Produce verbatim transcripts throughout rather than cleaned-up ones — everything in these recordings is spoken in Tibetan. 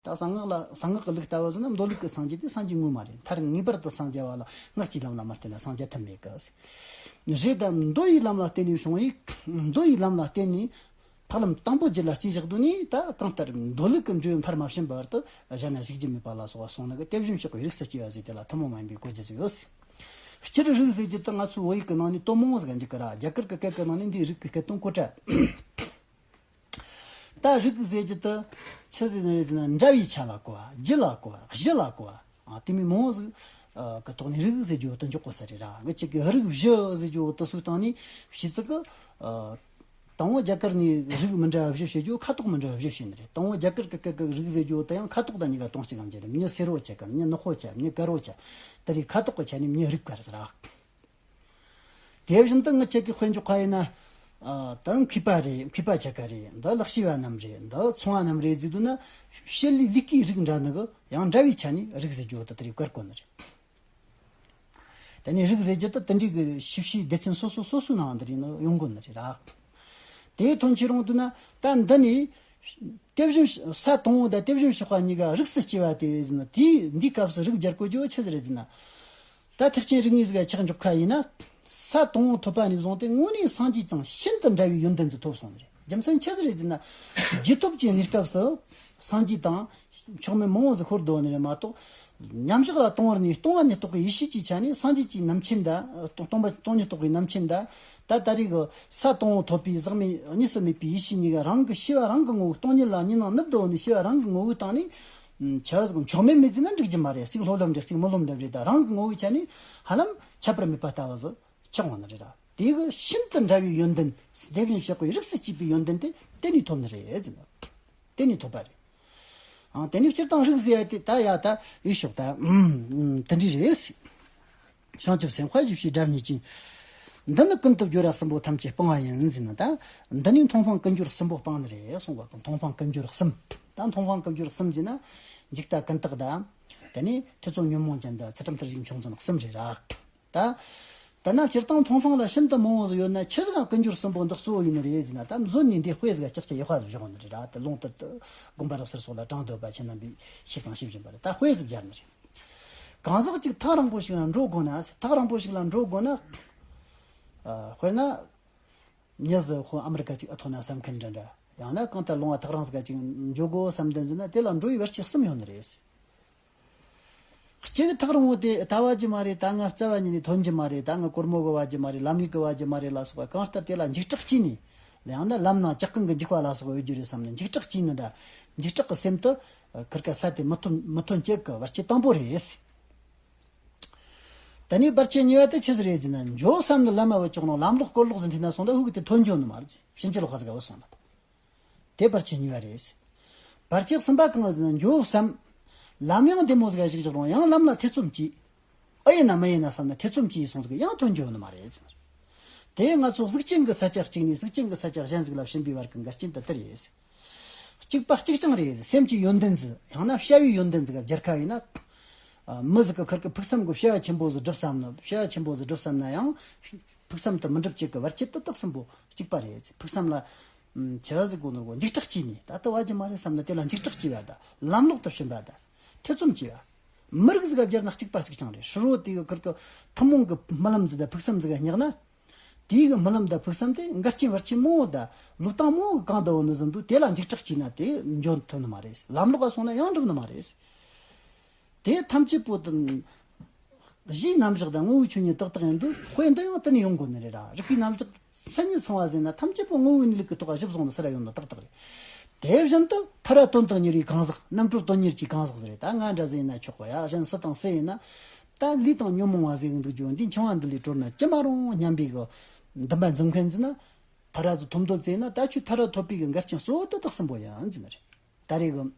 ད་གསང་སྔགས་ལ་གསང་སྔགས་ཀྱི་ལུགས་ལྟ་བུ་ཟིན་ན་མདོ་ལུགས་ཀྱི་སངས་རྒྱས་དེ་སངས་རྒྱས་ངོ་མ་རེད། མཐར་ངེས་པར་དུ་སངས་རྒྱ་བ་ལ་སྔགས་ཀྱི་ལམ་ལ་མ་བརྟེན་ན་སངས་རྒྱ་ཐབས་མེད་གི། རེད་དམ། མདོ་ཡི་ལམ་ལ་བརྟེན་ནས་བྱུང་བའི། མདོ་ཡི་ལམ་ལ་བརྟེན་ནས་ཕ་ལམ་དང་པོ་རྒྱུད་ལ་སྐྱེས་བཞག་དུས་ནས། ད་གང་ལྟར་མདོ་ལུགས་ཀྱི་འབྲས་བུ་མཐར་མ་ཕྱིན་བར་དུ་གཞན་ན་ཞུགས་རྒྱུ་མེད་པ་ལ་སོགས་པ་གསུངས་ནི་གི། དེ་བཞིན་གཤེགས་པའི་རིགས་སུ་སྐྱེ་བ་ཟེར་དེ་ལ་ཐུན་མོང་མ་ཡིན་པའི་གོ་རྒྱུ་ཟིག་ཡོད། སྤྱིར་རིགས་ཟེར་རྒྱུ་དེ་ང་ཚོའི་བོད་ཡིག་གི་ནང་ནས་དོན་མང་བོ་ཟིག་འཇུག་གི་ར། རྒྱ་གར་གྱི་སྐད་ཀྱི་ནང་ནས་འདིའི་རིགས་ཀྱི་སྐད་དོན་གོ་ཁྲ། ད་རིགས་ཟེར་རྒྱུ་དེ་ཆི་ཟིག་ནི་རེད་ཟེར་ན། འདྲ་བའི་ཆ་ལ་གོ་བ། རྒྱུ་ལ་གོ་བ། གཞི་ལ་གོ་བ། ཨ། དེ་མིན་མང་བོ་ཟིག་ཨ། གི་ཐོག་ནས་རིགས་ཟེར་རྒྱུ་དེ་འཇོག་གོ་ས་རེད་ར། ང་ཅག་གི་རིགས་བཞི་ཟེར་རྒྱུ་དེ་ཚོའི་སྟེང་ནས་སྤྱི་གཙུག་གི། ཨ། དང་པོ་རྒྱ་གར་ནས་རིགས་མི་འདྲ་བ་བཞི་བྱེད་རྒྱུ། ཁ་དོག་མི་འདྲ་བ་བཞི་བྱེད་ནི་རེད། དང་པོ་རྒྱ་གར་གི་སྐད་ཀྱི་རིགས་ཟེར་རྒྱུ་དེ་ཡང་ཁ་དོག་དང་གཉིས་ཀ་དོན་གཅིག་གམ་གྱི་རེད། མྱི་སེར་བོ་ཆ་གམ། མྱི་ནག་པོ་ཆ། མྱི་དཀར་བོ་ཆ། དེ་རིགས་ཁ་དོག་གི་ཆ་ནས་མྱི་རིགས་བར་ཟེར་ར། དེ་བཞིན་དུ་ང་ཅག་གི་དཔེ་འཇོག་པ་ཡིན་ན། ཨ། ད་མཁས་པ་རེད། མཁས་པ་ཆ་ག་རེད། འདི་ལག་ཤེས་པ་རྣམས་རེད། འདི་ཚོང་བ་རྣམས་རེད་ཟེར་དུས་ན། བྱེད་ལས་ལས་ཀའི་རིགས་འདྲ་ནི་གི་ཡང་འདྲ་བའི་ཆ་ནས་རིགས་ཟེར་རྒྱུ་དེ་དེ་རིགས་བཀར་དགོས་ནི་རེད། དེ་ནས་རིགས་ཟེར་རྒྱུ་དེ་དེ་འདྲའི་གི་ཤེས་བྱའི་སྡེ་ཚན་སོ་སོ་སོ་སོའི་ནང་དེ་རིགས་ནི་ཡོང་དགོས་ནི་རེད་ར། དེའི་དོན་ཆེ་རུང་དུས་ན། ད་འདི་ནས་དེ་བཞིན་ས་དང་པོ་དང་དེ་བཞིན་གཤེགས་པ་གཉིས་ཀ་རིགས་སུ་སྐྱེ་བ་དེ་ཟེར་ན། དེའི་འདིའི་སྐབས་སུ་རིགས་སྦྱར་དགོས་རྒྱུ་ཆི་ཟིག་རེད་ཟེར་ན། ད་ཐེག་ཆེན་རིགས་ངེས་ཟིག་ག་ཆགས་འཇོག་ཁ་ཡིན་ན། ས་དང་པོ་ཐོབ་པ་ནས་བཟུང་སྟེ་དངོས་གནས་སངས་རྒྱས་དང་ཤིན་ཏུ་འདྲ་བའི་ཡོན་ཏན་ཟིག་ཐོབ་སོང་ནི་རེད། རྒྱུ་མཚན་ཆི་ཟིག་རེད་ཟེར་ན། རྒྱུ་ཐོབ་ཀྱི་གནས་སྐབས་སུ་སངས་རྒྱས་དང་མཆོག་དམན་མང་བོ་ཟིག་ཤོར་བསྡད་ནི་རེད་མ་གཏོགས། མཉམ་བཞག་ལ་ལྟུང་བར་ནུས། ལྟུང་བ་ནས་རྟོགས་པའི་ཡེ་ཤེས་ཀྱི་ཆ་ནས་སངས་རྒྱས་ཀྱི་རྣམ་མཁྱེན་དང་། སྟོང་པ་སྟོང་ཉིད་རྟོགས་པའི་རྣམ་མཁྱེན་དང་། ད་ད་རེས་ཀྱི་ས་དང་པོ་ཐོབ་པའི་ཟག་མེད་གཉིས་སུ་མེད་པའི་ཡེ་ཤེས་གཉིས་ཀ་རང་གི་ཤེས་པ་རང་གི་ངོ་བོ། སྟོང་ཉིད་ལ་གཉིས་སྣང་ནུབ་བསྡད་ནི་ཤེས་པ་རང་གི་ངོ་བོའི་སྟེང་ནས། ཆ་ཟིག་མཆོག་དམན་མེད་ཟེར་ན་འགྲིག་རྒྱུ་མ་རེད། གཅིག་སློབ་ལམ་རེད། གཅིག་སྨོན་ལམ་འདྲ་རེད། ད་རང་གི་ངོ་བོའི་ཆ་ནས་ཧ་ལམ་ཁྱད་པར་མེད་པ་ལྟ་བུ་ཟིག་ཆགས་འོང་ནི་རེད་ར། དེ་གི་ཤིན་ཏུ་འདྲ་བའི་ཡོན་ཏན། དེ་བཞིན་གཤེགས་པའི་རིགས་སུ་སྐྱེས་པའི་ཡོན་ཏན་དེ་དེ་ནས་ཐོབ་ནི་རེད་ཟེར་ན། དེ་ནས་ཐོབ་པ་རེད། ཨང་། དེ་ནས་སྤྱིར་བཏང་རིགས་ཟེར་ཡ་དེ་ད་ཡ་ད་ཡིག་ཤོག་ད་ཨུམ་ཨུམ་དེ་འདྲ་རེད། བྱང་ཆུབ་སེམས་དཔའ་བཞི་བཅུའི་སྒྲ་སྙན་ཅན། འདི་ནི་ཀུན་ཏུ་སྦྱོར་བ་གསུམ་པོ་ཐམས་ཅད་སྤང་བ་ཡིན་ཟེར་ན། ད་འདི་ནི་མཐོང་སྤང་ཀུན་སྦྱོར་གསུམ་པོ་སྤངས་ནི་རེད་གསུང་གོ། དང་མཐོང་སྤང་ཀུན་སྦྱོར་གསུམ། ད་མཐོང་སྤང་ཀུན་སྦྱོར་གསུམ་ཟེར་ན། འཇིག་ལྟ་ཀུན་བརྟགས་དང་། དེ་ནས་ཐེ་ཚོམ་ཉོན་མོངས་ཅན་དང་། ཚུལ་ཁྲིམས་ལྟར་གཞིགས་མཆོག་འཛིན་གསུམ་རེད་ར། ད། ད་ན་སྤྱིར་བཏང་མཐོང་སྤང་ལ་ཤིན་ཏུ་མང་བོ་ཟིག་ཡོད་ན། ཆི་ཟིག་ག་ཀུན་སྦྱོར་གསུམ་པོ་འདི་གཙོ་བོ་ཡིན་ནི་རེད་ཟེར་ན། ད་མཛོད་ནས་འདི་དཔེ་ཟིག་ལྕགས་ཀྱི་ཡག་པ་ཟིག་བཞག་ནི་རེད་ར། དེ་ལུང་དུ་དགོན་པ་རབ་གསལ་སོགས་ལ་དྲངས་སྡོད་པ་ཁྱེད་རྣམ་པས་ཤེས་དང་ཤེས་བཞིན་པ་རེད། ད་དཔེ་ཟིག་སྦྱར་ནི་རེད། གང་ཟག་ཅིག་ཐག་རིང་པོ་ཞིག་ལ་འགྲོ་དགོས་ན། ཐག་རིང་པོ་ཞིག་ལ་འགྲོ་དགོས་ན། ཨ། དཔེར་ན། མྱི་ཟིག་ཁོ་ཨ་མི་རི་ཀ་ཅིག་ཨེ་ཐོན་ན་བསམ་མཁན་འདྲ་འདྲ། ཡང་ན་གང་ལྟར་ལུང་བ་ཐག་རིང་ཟིག་ག་ཅིག་འགྱོ་དགོས་བསམ་འདུན་ཟིན་ན། དེ་ལ་འགྲོ་བའི་བར་ཆད་གསུམ་ཡོད་ནི་རེད། གཅིག་ཐག་རིང་བོ་དེ་ལྟ་བ་རྒྱུ་མ་རེད། ད་ང་རྩ་བ་ཉིད་ནས་ཐོན་རྒྱུ་མ་རེད། ད་ང་སྒོར་མོ་གི་བ་རྒྱུ་མ་རེད། ལམ་ཡིག་གི་བ་རྒྱུ་མ་རེད་ལ་སོགས་པ། གང་ལྟར་དེ་ལ་འཇིགས་སྐྲག་སྐྱེས་ནས། ཡང་ན་ལམ་ནང་ཇག་རྐུན་གི་འཇིགས་པ་ལ་སོགས་པ་ཡོད་རྒྱུ་རེད་བསམ་ནས་འཇིགས་སྐྲག་སྐྱེས་ནི། ད་འཇིགས་སྐྲག་གི་སེམས་དེ་ཁིར་ཀ་ས་དེ་མི་ཐོན་མི་ཐོན་བྱེད་གི་བར་ཆད་དང་པོ་རེད། དེ་ནས་བར་ཆད་གཉིས་པ་དེ་ཆི་ཟིག་རེད་ཟེར་ན། འགྱོ་བསམ་ནི་ལམ་མ་བུད་ཆོག་ནོ། ལམ་ལོག་སྐོར་ལོག་ཟིན་ཐེ་ན་སོང་། ད་ཧུ་གི་དེ་ཐོན་འགྱོ་ནི་མ་རེད། ཕྱིན་ཅི་ལོག་པ་ཟིག་ག་བུད་སོང་ན། དེ་བར་ཆད་གཉིས་པ་རེད། བར་ཆད་གསུམ་པ་གང་ཟེར་ན། འགྱོ་བསམ། ལམ་ཡང་བདེ་མོ་ཟིག་ག་ཞིག་བཞག་རུང་ཡང་ལམ་ལ་ཐེ་ཚོམ་སྐྱེས། ཨེ་ཡིན་ན་མི་ཡིན་ན་བསམ་ན་ཐེ་ཚོམ་སྐྱེས་སོང་ཟིག་ཡང་ཐོན་འགྱོ་ནི་མ་རེད་ཟེར། དེ་ང་ཚོ་གཟུགས་ཅན་གྱི་ས་ཆ་གཅིག་ནས་གཟུགས་ཅན་གྱི་ས་ཆ་གཞན་ཟིག་ལ་ཕྱིན་པའི་བར་གྱི་འགལ་རྐྱེན་དེ་ལྟར་རེད། གཅིག་པ་གཅིག་རྐྱང་རེད། སེམས་ཀྱི་ཡོན་ཏན་ཟིག་ཡང་ན་བྱ་བའི་ཡོན་ཏན་ཟིག་ག་སྦྱར་ཁ་ཡིན་ན། ཨ། མི་ཟིག་གི་ཁིར་གི་ཕུགས་བསམ་གི་བྱ་བ་ཆེན་པོ་ཟིག་སྒྲུབ་བསམ་ན། བྱ་བ་ཆེན་པོ་ཟིག་སྒྲུབ་བསམ་ན་ཡང་། ཕུགས་བསམ་དེ་མི་འགྲུབ་བྱེད་ཀྱི་བར་ཆད་དེ་དག་གསུམ་པོ་གཅིག་པ་རེད། ཕུགས་བསམ་ལ། ཨམ། ཆི་ཟིག་གོ་ནོར་གོ། འཇིགས་སྐྲག་སྐྱེས་ནས། ད་ལྟ་བ་རྒྱུ་མ་རེད་བསམ་ན་དེ་ལ་འཇིགས་སྐྲག་སྐྱེས་པ་དང་། ལམ་ལོག་ཏུ་ཕྱིན་པ་དང་། ཐེ་ཚོམ་སྐྱེས་པ། མི་རིགས་ཟིག་ག་སྦྱར་ན་གཅིག་པ་གཅིག་རྐྱང་རེད། ཕྱི་རོལ་དེ་གི་ཁིར་གི་ཐུན་མོང་གི་རྨི་ལམ་ཟིག་དང་ཕུགས་བསམ་ཟིག་ག་བསྙེགས་ན། དེའི་གི་རྨི་ལམ་དང་ཕུགས་བསམ་དེ་འགལ་རྐྱེན་བར་ཆད་མང་བོ་དང་ལུས་སྟངས་མང་བོ་གང་དུ་འོང་ནི་ཟིན་དུས། དེ་ལ་འཇིགས་སྐྲག་སྐྱེས་ན་དེ་འགྱོ་ཐུབ་ནི་མ་རེད། ལམ་ལོག་ག་སོང་ན་ཡང་འགྲུབ་ནི་མ་རེད། དེ་ཐམས་ཅད་པོ་དང་། གཞིའི་རྣམ་གཞག་དང་ངོ་བོའི་ཆོས་ཉིད་ཏག་ཏག་ཡིན་དུས། དཔེ་འདི་ཡང་དེ་ནས་ཡོང་དགོས་ནི་རེད་ར། རིགས་པའི་རྣམ་གཞག་མཚན་ཉིད་ཚང་བ་ཟེར་ན་ཐམས་ཅད་པོ་ངོ་བོའི་གནས་ལུགས་ཀྱི་ཐོག་ག་གཞི་བཟུང་ནས་ཟེར་ར་ཡོང་ནི་ཏག་ཏག་རེད། དེ་བཞིན་དུ་ཐར་པ་དོན་དང་ཉེ་བའི་གང་ཟག། རྣམ་གྲོལ་དོན་གཉེར་གྱི་གང་ཟག་ཟེར་རེད། ད་ང་འདྲ་ཟིག་ཡིན་ན་ཆོག་གོ་ཡ། གཞན་སུ་དང་སུ་ཡིན་ན། ད་ལས་དང་ཉོན་མོངས་པ་ཟེར་གི་འདུག་རྒྱུ། འདིའི་འཆིང་བ་འདི་ལས་གྲོལ་ན་ཅི་མ་རུང་སྙམ་པའི་གི་འདུན་པ་འཛིན་མཁན་ཟིག་ན། ཐར་པ་ཟིག་ཐོབ་འདོད་ཟིག་ཡིན་ན། ད་ཁྱོད་ཐར་པ་ཐོབ་པའི་གི་འགལ་རྐྱེན་གཙོ་བོ་དེ་དག་གསུམ་པོ་ཡིན་ཟེར་ནི་རེད། ད་རེས་གི།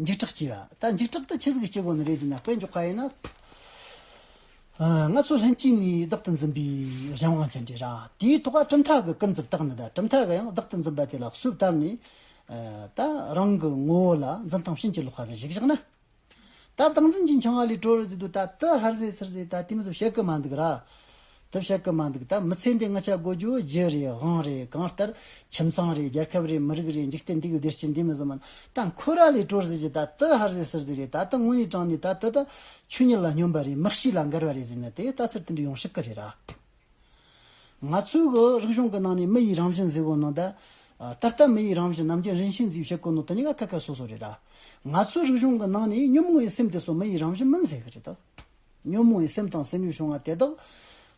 འཇིགས་སྐྲག་སྐྱེ་བ། ད་འཇིགས་སྐྲག་དེ་ཆི་ཟིག་སྐྱེ་དགོས་ནི་རེད་ཟེར་ན། དཔེ་འཇོག་པ་ཡིན་ན། ཨ། ང་ཚོ་ལྷན་སྐྱེས་ནས་བདག་ཏུ་འཛིན་པའི་གཞན་དབང་ཅན་རེད་ར། དེའི་ཐོག་གྲུབ་མཐའ་གི་ཀུན་རྫོབ་དག་ནི་དང་། གྲུབ་མཐའ་གི་ཡང་བདག་ཏུ་འཛིན་པ་དེ་ལ་གསོས་བཏབ་ནས། ཨ། ད་རང་གི་ངོ་བོ་ལ་འཛིན་སྟངས་ཕྱིན་ཅི་ལོག་པ་ཟིག་ཞིག་བཞག་ན། ད་བདག་འཛིན་གྱི་འཆིང་བ་ལས་གྲོལ་ཟེར་དུས། ད་དེ་ཧར་ཟེར་ཚུར་ཟེར་ད་དེ་མོ་ཟིག་བཤད་གི་མ་འདུག་ར། དེ་བཤད་གི་མ་འདུག་ད་མི་ཚེ་འདི་ང་ཆ་དགོས་རྒྱུ་རྒྱུ་རེད། དབང་རེད། གང་ལྟར་ཁྱིམ་ཚང་རེད། རྒྱལ་ཁབ་རེད། མི་རིགས་རེད། འཇིག་རྟེན་འདི་གི་བདེ་སྐྱིད་འདི་མི་ཟིན་མིན་ད་ཁོ་ར་ལས་གྲོལ་ཟེར་གྱི། ད་དེ་ཧར་ཟེར་ཚུར་ཟེར་རེད། ད་དེ་དངོས་གནས་དྲང་གནས་ད་དེ་ད་ཆོས་ཉིད་ལ་སྙོམས་པ་རེད། མི་གཤིས་ལ་འགལ་བ་རེད་ཟེར་ན་དེ་ལྟ་ཚུལ་དེ་འདྲ་ཡོང་སྲིད་གི་རེད་ར། ང་ཚོའི་གི་རིག་གཞུང་གི་ནང་ནས་མི་ཡི་རང་བཞིན་ཟེར་གོ་ནོ་ད། ད་ལྟ་མི་ཡི་རང་བཞིན་ནམ་རྒྱུན་རིན་ཤིན་ཟེར་བྱེད་གོ་ནོ་དེ་གཉིས་ཀ་ཁ་ཁ་སོ་སོ་རེད་ར། ང་ཚོའི་རིག་གཞུང་གི་ནང་ནས་ཉོན་མོངས་པའི་སེམས་དེ་ཚོ་མི་ཡི་རང་བཞིན་མིན་ཟེར་གི་རེད་ད། ཉོན་མོངས་པའི་སེམས་དང་སེམས་བྱུང་བ་དེ་དག་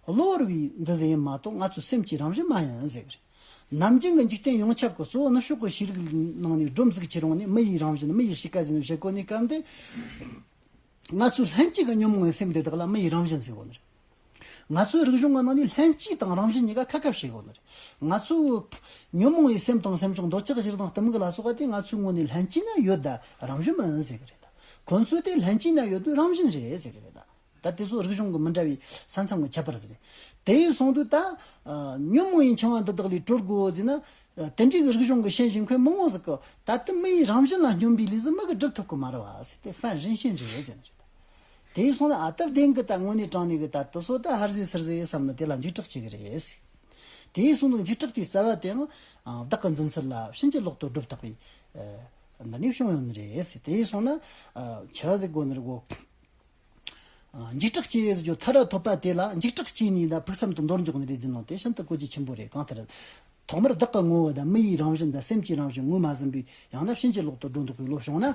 གློ་བུར་བའི་འདུ་ཟེར་ཡིན་མ་གཏོགས་ང་ཚོའི་སེམས་ཀྱི་རང་བཞིན་མ་ཡིན་ཟེར་གི་རེད། ནམ་རྒྱུན་གྱི་འཇིག་རྟེན་ཡོངས་ཁྱབ་ཀྱི་གཙོ་བོ་ནུབ་ཕྱོགས་ཀྱི་ཤེས་རིག་ནང་ནས་སྒྲོམ་གཟིགས་ཁྱེར་ཡོང་ནས་མི་ཡི་རང་བཞིན་མི་ཡི་གཤིས་ཀ་ཟེར་ནས་བཤད་གོ་ནས་སྐབས་འདི། ང་ཚོའི་ལྷན་སྐྱེས་ཀྱི་ཉོན་མོངས་པའི་སེམས་དེ་དག་ལ་མི་ཡི་རང་བཞིན་ཟེར་གོ་ནི་རེད། ང་ཚོའི་རིག་གཞུང་གི་ནང་ནས་ལྷན་སྐྱེས་དང་རང་བཞིན་གཉིས་ཀ་ཁ་ཁ་བྱེད་གོ་ནི་རེད། ང་ཚོའི་ཉོན་མོངས་པའི་སེམས་དང་སེམས་བྱུང་འདོད་ཆགས་ཞེ་སྡང་གཏི་མུག་ལ་སོགས་པ་དེ་ང་ཚོའི་ངོས་ནས་ལྷན་སྐྱེས་ན་ཡོད་ད་རང་བཞིན་མིན་ཟེར་གི་རེད་ད། ཁོ་ཚོས་དེ་ལྷན་སྐྱེས་ན་ཡོད་དུས་རང་བཞིན་རེད་ཟེར་གི་རེད་ད། ད་དེ་ཚོ་རིག་གཞུང་གི་མི་འདྲ་བའི་ས་མཚམས་ཀྱི་ཁྱད་པར་ཟེར་རེད། དེ་ཡིན་སོང་དུས་ད་ཉོན་མོངས་པའི་འཆིང་བ་འདི་དག་ལས་གྲོལ་དགོས་ཟེར་ན། དེ་འདྲའི་རིག་གཞུང་གི་ཤན་ཞིག་མཁན་མང་བོ་ཟིག་གིས་ད་དུང་མི་ཡི་རང་བཞིན་ལ་སྙོམས་པའི་ལས་ཟིག་མི་གིས་སྒྲུབ་ཐུབ་ཀི་མ་རེད་བ་ཟེར་ཏེ། ཧྥན་རིན་ཤིན་རེད་ཟེར་ནི་རེད། དེ་ཡིན་སོང་ན་ཨ་ཏི་བདེན་གི་ད་དངོས་གནས་དྲང་གནས་གི་ད་དེ་ཚོ་ད་ཧར་ཟེར་ཚུར་ཟེར་བསམ་ན་དེ་ལ་འཇིགས་སྐྲག་བྱེད་གི་རེད་ཟེར། དེ་ཡིན་སོང་ན་འཇིགས་སྐྲག་དེའི་རྩ་བ་དེའང་བདག་གི་འཛིན་ཚུལ་ལ་ཕྱིན་ཅི་ལོག་ཏུ་སྒྲུབ་ཐག་པའི་འདི་ནས་བྱུང་ཡོད་ནི་རེད་ཟེར། དེ་ཡིན་སོང་ན་ཆི་ཟིག་དགོས་ནི་རེད་གོ། འཇིགས་སྐྲག་སྐྱེ་ཡས་ཟེར་རྒྱུ་མཐར་ཐོབ་པ་དེ་ལ་འཇིགས་སྐྲག་སྐྱེས་ནས་ལ་ཕུགས་བསམ་དུ་འདོར་འཇོག་ནི་རེད་ཟེར་ནོ་དེ་ཤིན་ཏུ་གོ་རྒྱུ་ཆེན་པོ་རེད། གང་ལྟར་ཐོག་མར་བདག་གི་ངོ་བོ་དང་མི་ཡི་རང་བཞིན་དང་སེམས་ཀྱི་རང་བཞིན་ངོས་མ་ཟིན་པའི་ཡང་ན་ཕྱིན་ཅི་ལོག་ཏུ་འགྲོ་འདུག་པའི་བློ་བྱུང་ན།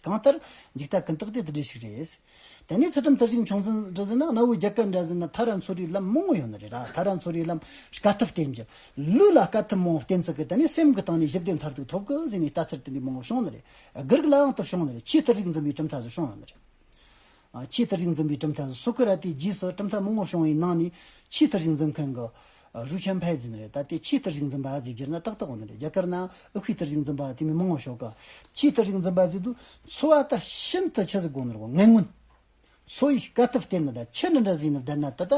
གང་ལྟར་འཇིག་ལྟ་ཀུན་བཏགས་དེ་དེ་འདྲ་ཞིག་རེད། དེ་ནས་ཚུལ་ཁྲིམས་མཐར་ཕྱིན་ཆུང་འཛིན་འདྲ་ཟེར་ན་གནའ་བོའི་རྒྱ་གར་འདྲ་ཟེར་ན་ཐ་ར་མཚོ་རིའི་ལམ་མང་བོ་ཡོད་ནི་རེད་ར། ཐ་ར་མཚོ་རིའི་ལམ་དཀའ་ཐུབ་བསྟེན་རྒྱུ། ལུས་ལ་དཀའ་ཐུབ་མང་བོ་བསྟེན་ཚུལ་གི་དེ་ནས་སེམས་ཀྱི་སྟེང་ནས་ཞི་བདེ་མཐར་ཐུག་ཐོབ་གི་ཟེར་ནས་ལྟ་ཚུལ་དེ་འདྲ་མང་བོ་བྱུང་ནི་རེད། སྒིར་གི་ལའང་དུ་བྱུང་ནི་རེད། ཆོས་མཐར་ཕྱིན་འཛིན་པའི་གྲུབ་མཐའ་ཟིག་བྱུང་ཡོད་ནི་རེད། ཨ། ཆོས་མཐར་ཕྱིན་འཛིན་པའི་གྲུབ་མཐའ་སོ་ཀ་ར་ཏེའི་རྗེས་སུ་གྲུབ་མཐའ་མང་བོ་བྱུང་བའི་ནང་ནས་ཆོས་མཐར་ཕྱིན་འཛིན་མཁན་གྱི་ཨ་རུ་ཆན་ཕའེ་ཟེར་ནི་རེད། ད་དེ་ཆོས་མཐར་ཕྱིན་འཛིན་པ་ཟེར་བསྒྱུར་ན་ཏག་ཏག་འོང་ནི་རེད། རྒྱ་གར་ན་ཨུ་ཁུའི་མཐར་ཕྱིན་འཛིན་པ་དེ་མི་མང་བོ་ཤོག་གི། ཆོས་མཐར་ཕྱིན་འཛིན་པ་ཟེར་དུས་འཚོ་བ་ད་ཤིན་ཏུ་ཆི་ཟིག་དགོས་ནི་རེད་གོ། ངན་ངོན། འཚོ་བའི་དཀའ་ཐུབ་བསྟེན་ནི་ད་ཆི་འདྲ་འདྲ་ཟིག་ནི་བསྡད་ན་ད་ད་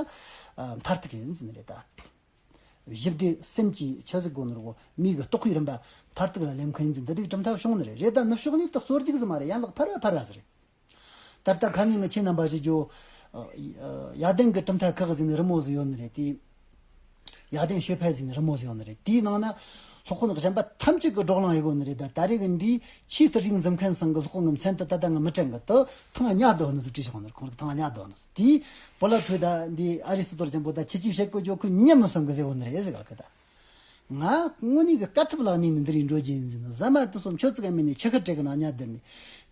ཨ་མཐར་ཐུག་ཡིན་ཟེར་ནི་རེད་ད། ཞི་བདེ་སེམས་ཀྱི་ཆི་ཟིག་དགོས་ནི་རེད་གོ། མིའི་གི་རྟོགས་པའི་རིམ་པ་མཐར་ཐུག་ལ་སླེབས་མཁན་ཡིན་ཟེར་འདི་འདྲའི་གྲུབ་མཐའ་བྱུང་ནི་རེད། རེད་ད་ནུབ་ཕྱོགས་ནས་ད་གཙོ་རྒྱུག་ཟིག་མ་རེད། ཡན་ལག་ཕར་བ་ཕར་བ་ཟིག་རེད། ད་ལྟ་ཁ་ཉིན་ངི་ཁྱེད་རྣམ་པ་ཞིག་ཇོ། ཡ་ལྡན་གྱི་གྲུབ་མཐའ་ཁག་ཟེར་ནས་རི་མོ་ཟིག་ཡོད་ནི་རེད་དེ། ཡ་ལྡན་ཞོལ་ཕལ་ཟེར་ནས་རི་མོ་ཟིག་ཡོད་ནི་རེད། དེའི་ནང་ན་སློབ་དཔོན་གཞན་པ་ཐམས་ཅད་ཀྱིས་བགྲོ་གླེང་ཡོད་གོ་ནི་རེད། ད་ད་རེས་ཀྱི་འདིའི་ཆོས་མཐར་ཕྱིན་འཛིན་མཁན་ཚང་གི་སློབ་དཔོན་གྱི་མཚན་དེ་ད་ལྟ་ངས་མི་དྲན་གི། དེ་ཐང་ཉག་དོ་ནི་ཟིག་བྲིས་བཞག་ནི་རེད། ཁོང་གི་ཐང་ཉག་དོ་ནི་ཟིག་དེའི་པོ་ལ་ཐུ་ད་འདི་ཨ་རི་སི་ཏོར་ཅན་པོ་ད་ཁྱེད་ཀྱིས་བཤད་གོ་ཇོ་ཁོས་ཉན་མི་བསམ་གི་ཟེར་གོ་ནི་རེད་ཟེར་ག་གི་ད། ང་དངོས་གནས་ཀྱི་དཀའ་ཐུབ་ལ་གནས་ནས་འདི་རིགས་འགྲོ་རྒྱུ་ཡིན་ཟེར་ན། ཟ་མ་དུ་སོང་ཁྱོད་ཚོ་ག་མིན་ནས་ཆུ་ཁ་བྲེག་གི་ནང་ཉལ་བསྡད་ནས་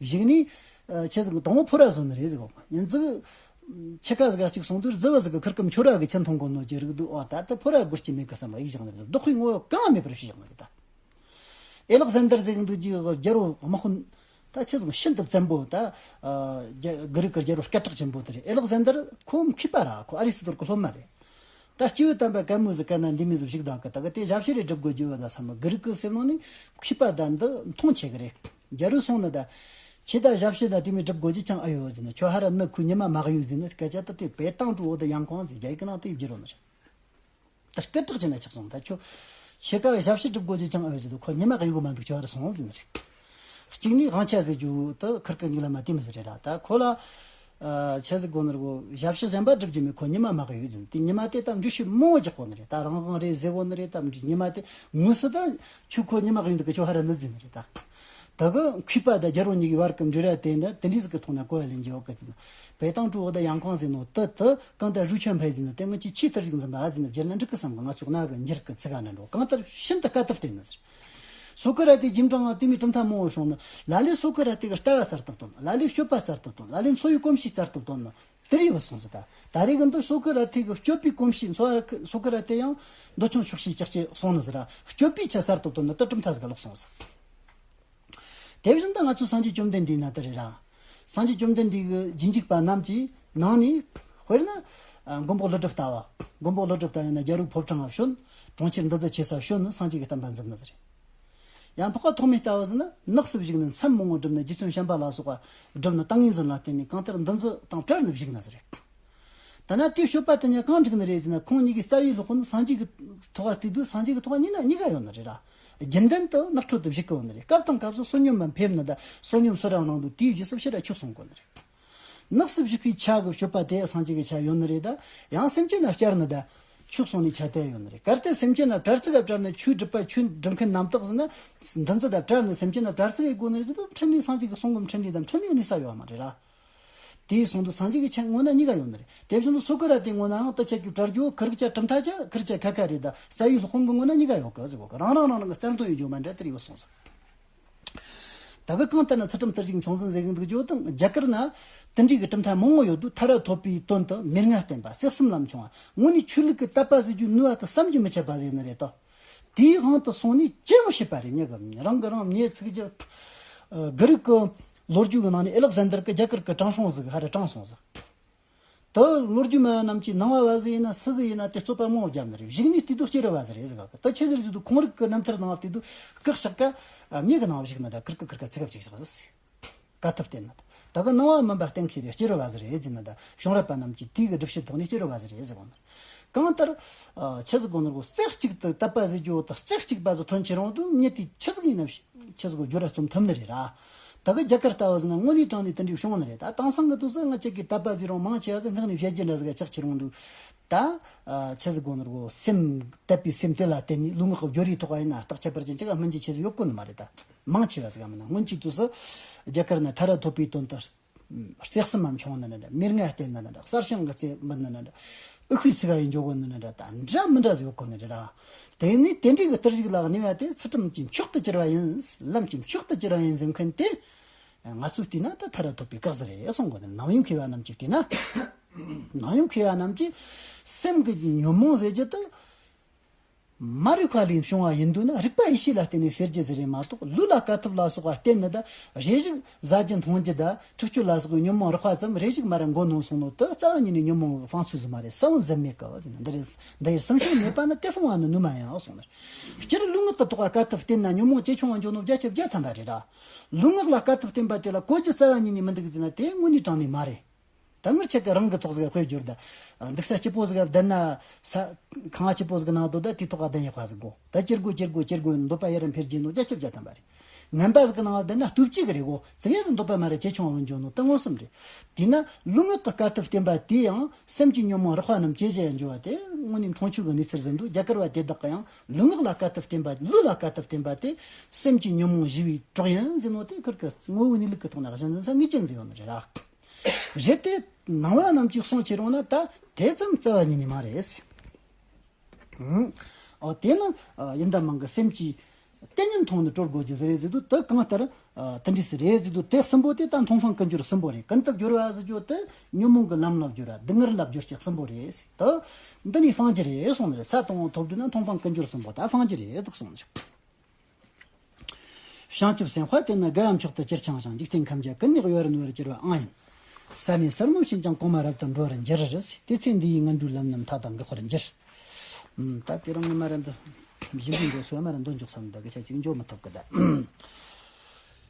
བཞུགས་ནས། ཨ། ཁྱེད་ཚོ་གི་དང་པོ་ཕོ་ར་བཟོ་ནི་རེད་ཟེར་གོ། ཡིན་ཙི། ཁྱི་ཁ་ཟིག་ག་གཅིག་སོང་དུས་རྫི་བ་ཟིག་གི་ཁིར་ཀ་མཆོར་བ་གི་ཁྱི་མཐོང་གོ་ནོ་ཅི་རིགས་འདུག་ཨོ་ད་ལྟ་ཕོ་ར་སྒུར་གྱི་མེད་གི་བསམ་པ་ཡིག་བཞག་ནི་རེད་ཟེར། བདག་པོའི་ངོ་བོ་གང་མེད་པར་བྱས་བཞག་ནི་རེད་ད། ཨེ་ལག་ཟན་དར་ཟེར་གི་འདུག་ཅིག་རྒྱལ་པོ་དམག་དཔོན། ད་ཁྱེད་ཚོ་ཤིན་ཏུ་བཙན་པོ་ད། ཨ། རྒྱ། གི་རིགས་ཀྱི་རྒྱལ་པོ་སྐད་གྲགས་ཆེན་པོ་དེ་རེད། ཨེ་ལག་ཟན་དར་ཁོ་མཁས་པ་ར། ཁོ་ཨ་རི་སི་ཏོར་གི་སློབ་མ་རེད། ད་སྐྱེས་བུ་དམ་པ་གན་མོ་ཟིག་གན་ན་འདི་མི་ཟིག་ཞིག་ད་གི་ད་གི་དེ་ཞབས་ཕྱི་རེ་སྒྲུབ་དགོས་རྒྱུ་བ་ད་བསམ་གི་རིགས་ཀྱི་སེམས་ནང་ནས་མཁས་པ་ད་འདི་མཐོང་ཆེ་གི་རེད། རྒྱ་རུ་སོང་ན་ད། ཁྱེད་ད་ཞབས་ཕྱི་ད་དེ་མི་སྒྲུབ་དགོས་རྒྱུ་ཅང་ཨེ་ཡོད་ཟེར་ན། ཁྱོད་ཧ་ར་ནི་ཁོའི་ཉི་མ་མ་གཡུག་ཟེར་ན་སྐད་ཆ་ད་དེ་北党中国的眼光ཟེར་རྒྱ་ཡིག་གི་ནང་དེ་བསྒྱུར་རོ་ནི་རེད། ད་སྐད་གྲགས་ཅན་ལ་ཆགས་སོང་། ད་ཁྱོད་ཁྱེད་ཀ་ཞབས་ཕྱི་སྒྲུབ་དགོས་རྒྱུ་ཅང་ཨེ་ཡོད་ཟེར་དུས་ཁོ་ཉི་མ་གཡུག་གི་མ་འདུག་ཁྱོད་ཧ་ར་སོང་ཟེར་ནི་རེད། གཅིག་ནི་དབང་ཆ་ཟེར་རྒྱུ་དེ་ཁིར་ཀ་ཉིག་ལ་མ་དེ་མི་ཟེར་རེད་ར། ད་ཁོ་ལ། ཨ། ཆི་ཟིག་དགོས་ནི་རེད་གོ། ཞབས་ཕྱི་གཞན་པ་སྒྲུབ་རྒྱུ་མེད། ཁོ་ཉི་མ་མ་གཡུག་ཟེར་ནི། དེ་ཉི་མ་དེ་ད་འགྲུལ་བཞུད་མང་བོ་རྒྱག་གོ་ནི་རེད། ད་རང་དབང་རེད་ཟེར་གོ་ནི་རེད། ད་ཉི་མ་དེ་དངོས་སུ་ད་ཁྱོད་ཁོ་ཉི་མ་གཡུག་འདུག་གི་ཁྱོད་ཧ་ར་ནི་ཟེར་ནི་རེད་ད། ད་གི་མཁས་པ་དང་རྒྱལ་པོ་གཉིས་ཀྱི་བར་གྱི་འབྲེལ་བ་དེ་འདྲ་དེ་འདྲའི་ཟིག་གི་ཐོག་ན་གོ་བ་ལེན་རྒྱུ་ཡོད་གི་ཟེར་ན།北党中国的眼光ཟེར་ནོ་དེ་དེ་གང་ལྟར་རུ་ཆོན་ཕའེ་ཟེར་ན་དེ་ངོས་ཀྱི་ཆོས་མཐར་ཕྱིན་འཛིན་པ་ཨ་ཟེར་ན་བསྒྱུར་ན་འགྲིག་གི་བསམ་གི། ང་ཚོ་གནའ་གི་འགྱུར་གི་ཚིག་ག་ན་འགྲོ། གང་ལྟར་ཤིན་ཏུ་དཀའ་ཐུབ་བསྟན་ནི་ཟེར། སོ་ཀ་ར་ཏེ་རྗེས་འབྲང་ང་དེ་མོའི་གྲུབ་མཐའ་མང་བོ་བྱུང་ནི། ལ་ལས་སོ་ཀ་ར་ཏེ་གི་ལྟ་བ་གསར་དུ་བཏོན། ལ་ལས་སྤྱོད་པ་གསར་དུ་བཏོན། ལ་ལས་འཚོ་བའི་གོམས་གཤིས་གསར་དུ་བཏོན་ནི། དེ་རིགས་བུད་སོང་ཟེར་ད། ད་རེས་གི་འདི་སོ་ཀ་ར་ཏེ་གི་སྤྱོད་པའི་གོམས་གཤིས་འཚོ་བ་ར་སོ་ཀ་ར་ཏེ་ཡང་འདོད་ཆུང་ཕྱོགས་ཞེན་ཅག་ཅེ་སོང་ནི་ཟེར་ར། སྤྱོད་པའི་ཆ་གསར་དུ་བཏོན་ནི་ད་གྲུབ་མཐའ་ཟིག་ག་ལོག་སོང་ཟེར། དེ་བཞིན་དུ་ང་ཚོའི་སངས་རྒྱས་བཅོམ་ལྡན་འདས་ན་དེ་རེད་ར། སངས་རྒྱས་བཅོམ་ལྡན་འདས་ཀྱི་རྗེས་འཇུག་པ་རྣམས་ཀྱི་ནང་ནས། དཔེར་ན། ཨ། མགོན་པོ་ཀླུ་སྒྲུབ་ལྟ་བུ། མགོན་པོ་ཀླུ་སྒྲུབ་ལྟ་བུ་ཡིན་ན་རྒྱལ་པོའི་ཕོ་བྲང་ང་བྱོན། གྲོང་ཁྱེར་འདུ་འཛི་ཆེ་ས་བྱོན་ནས་སངས་རྒྱས་ཀྱི་བསྟན་པ་འཛིན་ནི་ཟེར། ཡང་འཕགས་པ་ཐོགས་མེད་ལྟ་བུ་ཟེར་ན་ནགས་སུ་བཞུགས་ནས་མཚམས་མང་བོ་བསྒྲུབས་ནས་རྗེ་བཙུན་བྱམས་པ་ལ་སོགས་པ་བསྒྲུབས་ནས་ཏིང་ངེ་འཛིན་ལ་བརྟེན་ནས་གང་ལྟར་འདུ་འཛི་དང་བྲལ་ནས་བཞུགས་ནི་ཟེར། ད་ན་དེའི་སྤྱོད་པ་དེ་གཉིས་གང་འགྲིག་ནི་རེད་ཟེར་ན། ཁོང་གཉིས་ཀྱི་རྩ་བའི་སློབ་དཔོན་སངས་རྒྱས་ཀྱི་ཐོག་ལ་བལྟས་དུས་སངས་རྒྱས་ཀྱི་ཐོག་ལ་གཉིས་ན་གཉིས་ཀ་ཡོད་ནི་རེད་ར། རྒྱུན་ལྡན་དུ་ནགས་ཁྲོད་དུ་བཞུགས་ཀྱི་ཡོད་ནི་རེད། སྐབས་དང་སྐབས་སུ་བསོད་སྙོམས་ལ་ཕེབས་ནི་དང་བསོད་སྙོམས་སུ་ར་གནང་དུས་དེའི་རྗེས་སུ་ཕྱིར་ར་ཁྱུག་སོང་གོ་ནི་རེད། ནགས་སུ་བཞུགས་པའི་ཆ་གི་སྤྱོད་པ་དེ་སངས་རྒྱས་ཀྱི་ཆ་ཡོད་ནི་རེད། ད་ཡང་སེམས་ཅན་ལ་སྦྱར་ནི་ད་ཆོས་གསུངས་ནས་ཆ་དེ་ཡོད་ནི་རེད། གལ་ཏེ་སེམས་ཅན་ལ་བྲལ་ཚིག་ག་བྲལ་ནས་ཆོས་སྒྲུབ་པ་ཆོས་སྒྲུབ་མཁན་རྣམ་དག་ཟེར་ན། འདི་ཚོ་ད་བྲལ་ནས་སེམས་ཅན་ལ་བྲལ་ཚིག་ཡི་སྒོ་ནས་ཟེར་དུས་འཕྲིན་ལས་སངས་རྒྱས་ཀྱི་གསུང་གི་འཕྲིན་ལས་དང་འཕྲིན་ལས་གནས་ས་ཡོད་མ་རེད་ར། དེའི་གསུང་དུ་སངས་རྒྱས་ཀྱི་ཆ་དངོས་གནས་གཉིས་ཀ་ཡོད་ནི་རེད། དེ་བཞིན་དུ་སོ་ཀ་ར་ཏེ་དངོས་ནའང་དུ་ཆ་གི་བྲལ་རྒྱུ་ཁུ་རིག་ཆ་གྲུབ་མཐའ་ཆ་ཁུ་རིག་ཆ་ཁ་ཁ་རེད། ད་རྩ་བའི་སློབ་དཔོན་གྱི་ངོ་ན་གཉིས་ཀ་ཡོད་གི་ཟེར་གོ་གི། རང་རང་རང་རང་གི་རྩལ་འདོན་ཡོད་རྒྱུ་མ་འདྲ་དེར་ཡོད་གསུངས་ཟེར། ད་གི་གང་ལྟར་ན་ཚུལ་ཁྲིམས་གཏེར་བཞིན་ཆུང་འཛིན་ཟེར་གི་འདུག་རྒྱུ་དང་རྒྱ་གར་ན་དེ་འདྲའི་གི་གྲུབ་མཐའ་མང་བོ་ཡོད་འདུག་ཐར་པ་ཐོབ་པའི་དོན་དུ་མི་ལྔ་བསྟེན་པ་བརྩེགས་གསུམ་ལམ་ཆུང་བ། དངོས་གནས་ཆོས་ལུགས་ཀྱི་དད་པ་ཟེར་རྒྱུ་ནུས་པ་དང་བསམ་གྱིས་མི་ཁྱབ་པ་ཟེར་ནི་རེད་དོ། དེའི་དབང་དུ་སོང་ནས་སྐྱེ་བོ་བྱེད་པ་རེད། མྱི་གི་རང་གི་རང་མྱི་ཚིག་རྒྱུ། ཨ་གི་རིགས་ཀྱི་ལོ་རྒྱུས་ཀྱི་ནང་ནས་ཨེ་ལག་ཟན་དར་གྱི་རྒྱ་གར་གྱི་དྲང་སྲོང་ཟིག་ཧ་རེ་དྲང་སྲོང་ཟིག་ད་ལོ་རྒྱུས་མ་རྣམས་ཀྱིས་ནང་པ་བ་ཟིག་ཡིན་ན་སུ་ཟིག་ཡིན་ན་དེ་རྩོད་པ་མང་བོ་བརྒྱབ་ནི་རེད། གཞུག་ནས་བལྟས་དུས་སྐྱེ་རུ་བ་ཟིག་རེད་ཟེར་ག་ད་ཆི་ཟིག་རེད་ཟེར་དུས་ཁོང་རིགས་ཀྱི་རྣམ་ཐར་ནང་བལྟས་དུས་སྐུ་གཤེགས་ཀ་མྱི་གི་ནང་བཞུགས་ནི་ད་ཁིར་ཀི་ཁིར་ཀ་ཚིག་ག་བཅུག་ཟིག་ཟེར། དཀའ་ཐུབ་བསྟེན་ན། ད་གི་ནང་པ་མིན་པ་གཏན་འཁེལ་རེད། སྐྱེ་རུ་བ་ཟིག་རེད་ཟེར་ན་ད་བྱུང་རབས་པ་རྣམས་ཀྱིས་དེའི་གི་སྒྲུབ་བྱེད་ཐོག་ནས་སྐྱེ་རུ་བ་ཟིག་རེད་ཟེར་གོ་ནི། གང་ལྟར་ཨ་ཆི་ཟིག་གོ་ནོར་གོ་རྩེ་གཅིག་ཏུ་དད་པ་ཟེར་རྒྱུ་དང་རྩེ་གཅིག་པ་ཟིག་ཐོན་ཁྱེར་རུང་དུ་མྱི་དེ་ཆི་ཟིག་ཡིན་ན་ཆི་ཟིག་གོ་སྦྱོར་བ་རྩོམ་ཐུབ་ནི་རེད་ར། ད་གི་རྒྱ་གར་ལྟ་བུ་ཟིག་ན་དངོས་གནས་དྲང་གནས་དེ་འདྲའི་བྱུང་ནི་རེད། ད་དེང་སང་གི་དུས་སུ་ང་ཅག་གིས་དད་པ་ཟེར་རུང་མང་ཆེ་བ་ཟིག་སྔགས་ནས་བཤད་རྒྱུ་འདྲ་ཟིག་ག་ཆགས་ཁྱེར་རུང་དུ། ད་ཨ་ཆི་ཟིག་གོ་ནོར་གོ་སེམས་དད་པའི་སེམས་དེ་ལ་བརྟེན་ནས་ལུས་ངག་གི་སྦྱོར་བའི་ཐོག་ཡིན་ན་རྟགས་ཁྱད་པར་ཅན་ཅིག་ག་སྨིན་རྒྱུ་ཆེ་ཟིག་ཡོད་གོ་ནི་མ་རེད། ད་མང་ཆེ་བ་ཟིག་ག་མིན་ན་སྔོན་གྱི་དུས་སུ་རྒྱ་གར་ན་ཐར་པ་ཐོབ་པའི་དོན་དུ། བརྩེགས་གསུམ་མམ་ཆུང་ནི་ནི་འདྲ། མི་ལྔ་བསྟེན་ནི་ནི་འདྲ། གསར་བྱུང་གི་རྩེ་འབུད་ནི་ནི་འདྲ། ཨུ་ཁུའི་ཚིག་ག་ཡིན་འཇོག་གོ་ནི་ནི་འདྲ། ད་འདྲ་མི་འདྲ་ཟིག་ཡོད་གོ་ནི་རེད་ར། དེ་ནི་དེ་འདྲའི་གི་གཏེར་ཞིག་ལ་གནས་པ་དེ་ཚུལ་ཁྲིམས་ཀྱི་མཆོག་ཏུ་གྱུར་པ་ཡིན། ལམ་གྱི་མཆོག་ཏུ་གྱུར་པ་ཡིན་ཟེར་མཁན་དེ། ང་ཚོས་བལྟས་ན་ད་ཐར་པ་ཐོབ་པའི་སྐབས་སུ་རེད་གསུང་གོ་ནི། ནང་ཡོད་མཁས་པ་རྣམས་ཀྱིས་བལྟས་ན། ནང་ཡོད་མཁས་པ་རྣམས་ཀྱིས་སེམས་ཀྱི་ཉོན་མོངས་ཟེར་རྒྱུ་དེ། མ་རིག་པ་ལས་བྱུང་བ་ཡིན་འདུག་ན་རིག་པ་ཡེ་ཤེས་ལ་བརྟེན་ནས་སེལ་རྒྱུ་ཟིག་རེད་མ་གཏོགས། ལུས་ལ་དཀའ་ཐུབ་ལ་སོགས་པ་བརྟེན་ནས་ད་རེ་ཞིག་ཟ་རྒྱུ་འཐུང་རྒྱུ་ད་འཁྲིག་སྤྱོད་ལ་སོགས་པའི་ཉོན་མོངས་རགས་པ་ཙམ་རེ་ཞིག་མར་མགོ་ནོན་སོང་ནོ་དེ་རྩ་བ་ཉིད་ནས་ཉོན་མོངས་ཀྱི་སྤང་ཚུལ་ཟིག་མ་རེད། ས་བོན་ཟད་མེད་ཀྱི་འདི་རེད། འདི་ཡི་སེམས་ཤིང་མེད་པ་ནི་དེ་སྤོང་བ་ནི་ནུས་མ་ཡིན་གསུངས་ནས། སྤྱིར་ལུས་ངག་གི་ཐོག་ལ་དཀའ་ཐུབ་བརྟེན་ན་ཉོན་མོངས་ཇེ་ཆུང་བ་འགྱོ་ནོ་བརྒྱ་ཆ་བརྒྱ་ཐམ་པ་རེད་ར། ལུས་ངག་ལ་དཀའ་ཐུབ་བརྟེན་པ་དེ་ལ་གོ་རྒྱུ་རྩ་བ་ཉིད་ནས་མི་འདུག་ཟེར་ན་དེ་དངོས་གནས་དྲང་གནས་མ་རེད། ད་ངར་ཆེ་གི་རང་གི་ཐོག་ཟིག་དཔེ་བསྒྱུར་ད། འདུག་ས་སྐྱིད་པོ་ཟིག་བསྡད་ན། ས་ཁང་སྐྱིད་པོ་ཟིག་གི་ནང་སྡོད་ད་དེའི་ཐོག་ག་བསྡད་ཡག་པ་ཟིག་དགོས། ད་སྐྱིད་དགོས་སྐྱིད་དགོས་སྐྱིད་དགོས་འདོད་པ་ཡར་འཕེལ་རྒྱས་ནོ་རྒྱ་ཆེ་བརྒྱ་ཐམ་པ་རེད། ངན་པ་ཟིག་གི་ནང་བསྡད་ན་སྟོབས་ཅིག་གི་རེད་གོ་ཙི་ཡ་ཟིག་འདོད་པ་མ་རེད་ཇེ་ཆུང་བ་འཇོག་ནོ་ད་མངོན་སུམ་རེད། དེས་ན་ལུས་ངག་གི་དཀའ་ཐུབ་བརྟེན་པ་དེ་ཡང་སེམས་ཀྱི་ཉོན་མོངས་རགས་པ་རྣམས་ཇེ་ཆེ་འགྱོ་བ་དེ་དངོས་གནས་མཐོང་ཆོས་ཀྱི་གནས་ཚུལ་ཟིན་འདུག་རྒྱ་གར་བ་དེ་དག་གི་ཡང་ལུས་ངག་ལ་དཀའ་ཐུབ་བརྟེན་པ་ལུས་ལ་དཀའ་ཐུབ་བརྟེན་པ་དེ་སེམས་ཀྱི་ཉོན་མོངས་ཞི་བའི་གྲོགས་ཡིན་ཟེར་ནོ་དེ་ཁུར་གི་ངོ་བོའི་གནས་ལུགས་ཀྱི་ཐོག་ན་གཞི་འཛིན་ས་ངེས་ཅན་ཟིག་ཡོད་ནི་རེད་ར། རེད་དེ། ནང་པ་རྣམས་ཀྱིས་གསུང་ཁྱེར་རུང་ན་ད་དེ་ཙམ་རྩ་བ་ཉིད་ནས་མ་རེད། ཨང་། ཨོ་དེ་ནི་ཨ་ཡིན་ད་མང་གི་སེམས་ཀྱི་དེ་ཉིད་མཐོང་ནས་གྲོལ་དགོས་རྒྱུ་ཟེར་རེད་ཟེར་དུས་དེ་གང་ལྟར་ཨ་དེ་འདྲ་ཟེར་རེད་ཟེར་དུས་དེ་གསུམ་པོ་དེ་ད་མཐོང་སྤང་ཀུན་སྦྱོར་གསུམ་པོ་རེད། ཀུན་ཏུ་སྦྱོར་བ་ཟེར་རྒྱུ་དེ་ཉོན་མོངས་ཀྱི་ལམ་ལ་སྦྱོར་བ་སྡུག་བསྔལ་ལ་སྦྱོར་བྱེད་གསུམ་པོ་རེད་ཟེར། དེ་འདི་ནས་སྤང་རྒྱུ་རེད་གསུངས་ནས་རེད། ས་དང་པོ་ཐོབ་དུས་ན་མཐོང་སྤང་ཀུན་སྦྱོར་གསུམ་པོ་ད་སྤང་རྒྱུ་རེད་དེ་གསུངས་ནས་རེད། བྱང་ཆུབ་སེམས་དཔའ་དེ་ནི་དགའ་བ་མཆོག་ཏུ་གྱུར་ཅིང་ཞིང་། འཇིག་རྟེན་ཁམས་ཀྱང་ཀུན་ནས་གཡོ་བར་ནུས་པར་གྱུར་པའང་ཡིན། ས་ནས་སར་མོ་ཕྱིན་ཀྱང་གོང་མ་རབ་ཏུ་འགྲོ་བར་འགྱུར། དེ་ཚེ་འདི་ཡི་ངན་འགྲོའི་ལམ་རྣམས་མཐའ་དག་འགག་པར་འགྱུར། ཨུམ། ད་དེ་རིང་ངས་མ་ར་འདི་བཞིན་པའི་འགྲོ་སོ་མ་ར་འདོན་འཇོག་བསམ་འདུག་གི་ཆ་གཅིག་འཇོག་མི་ཐུབ་གི་ད།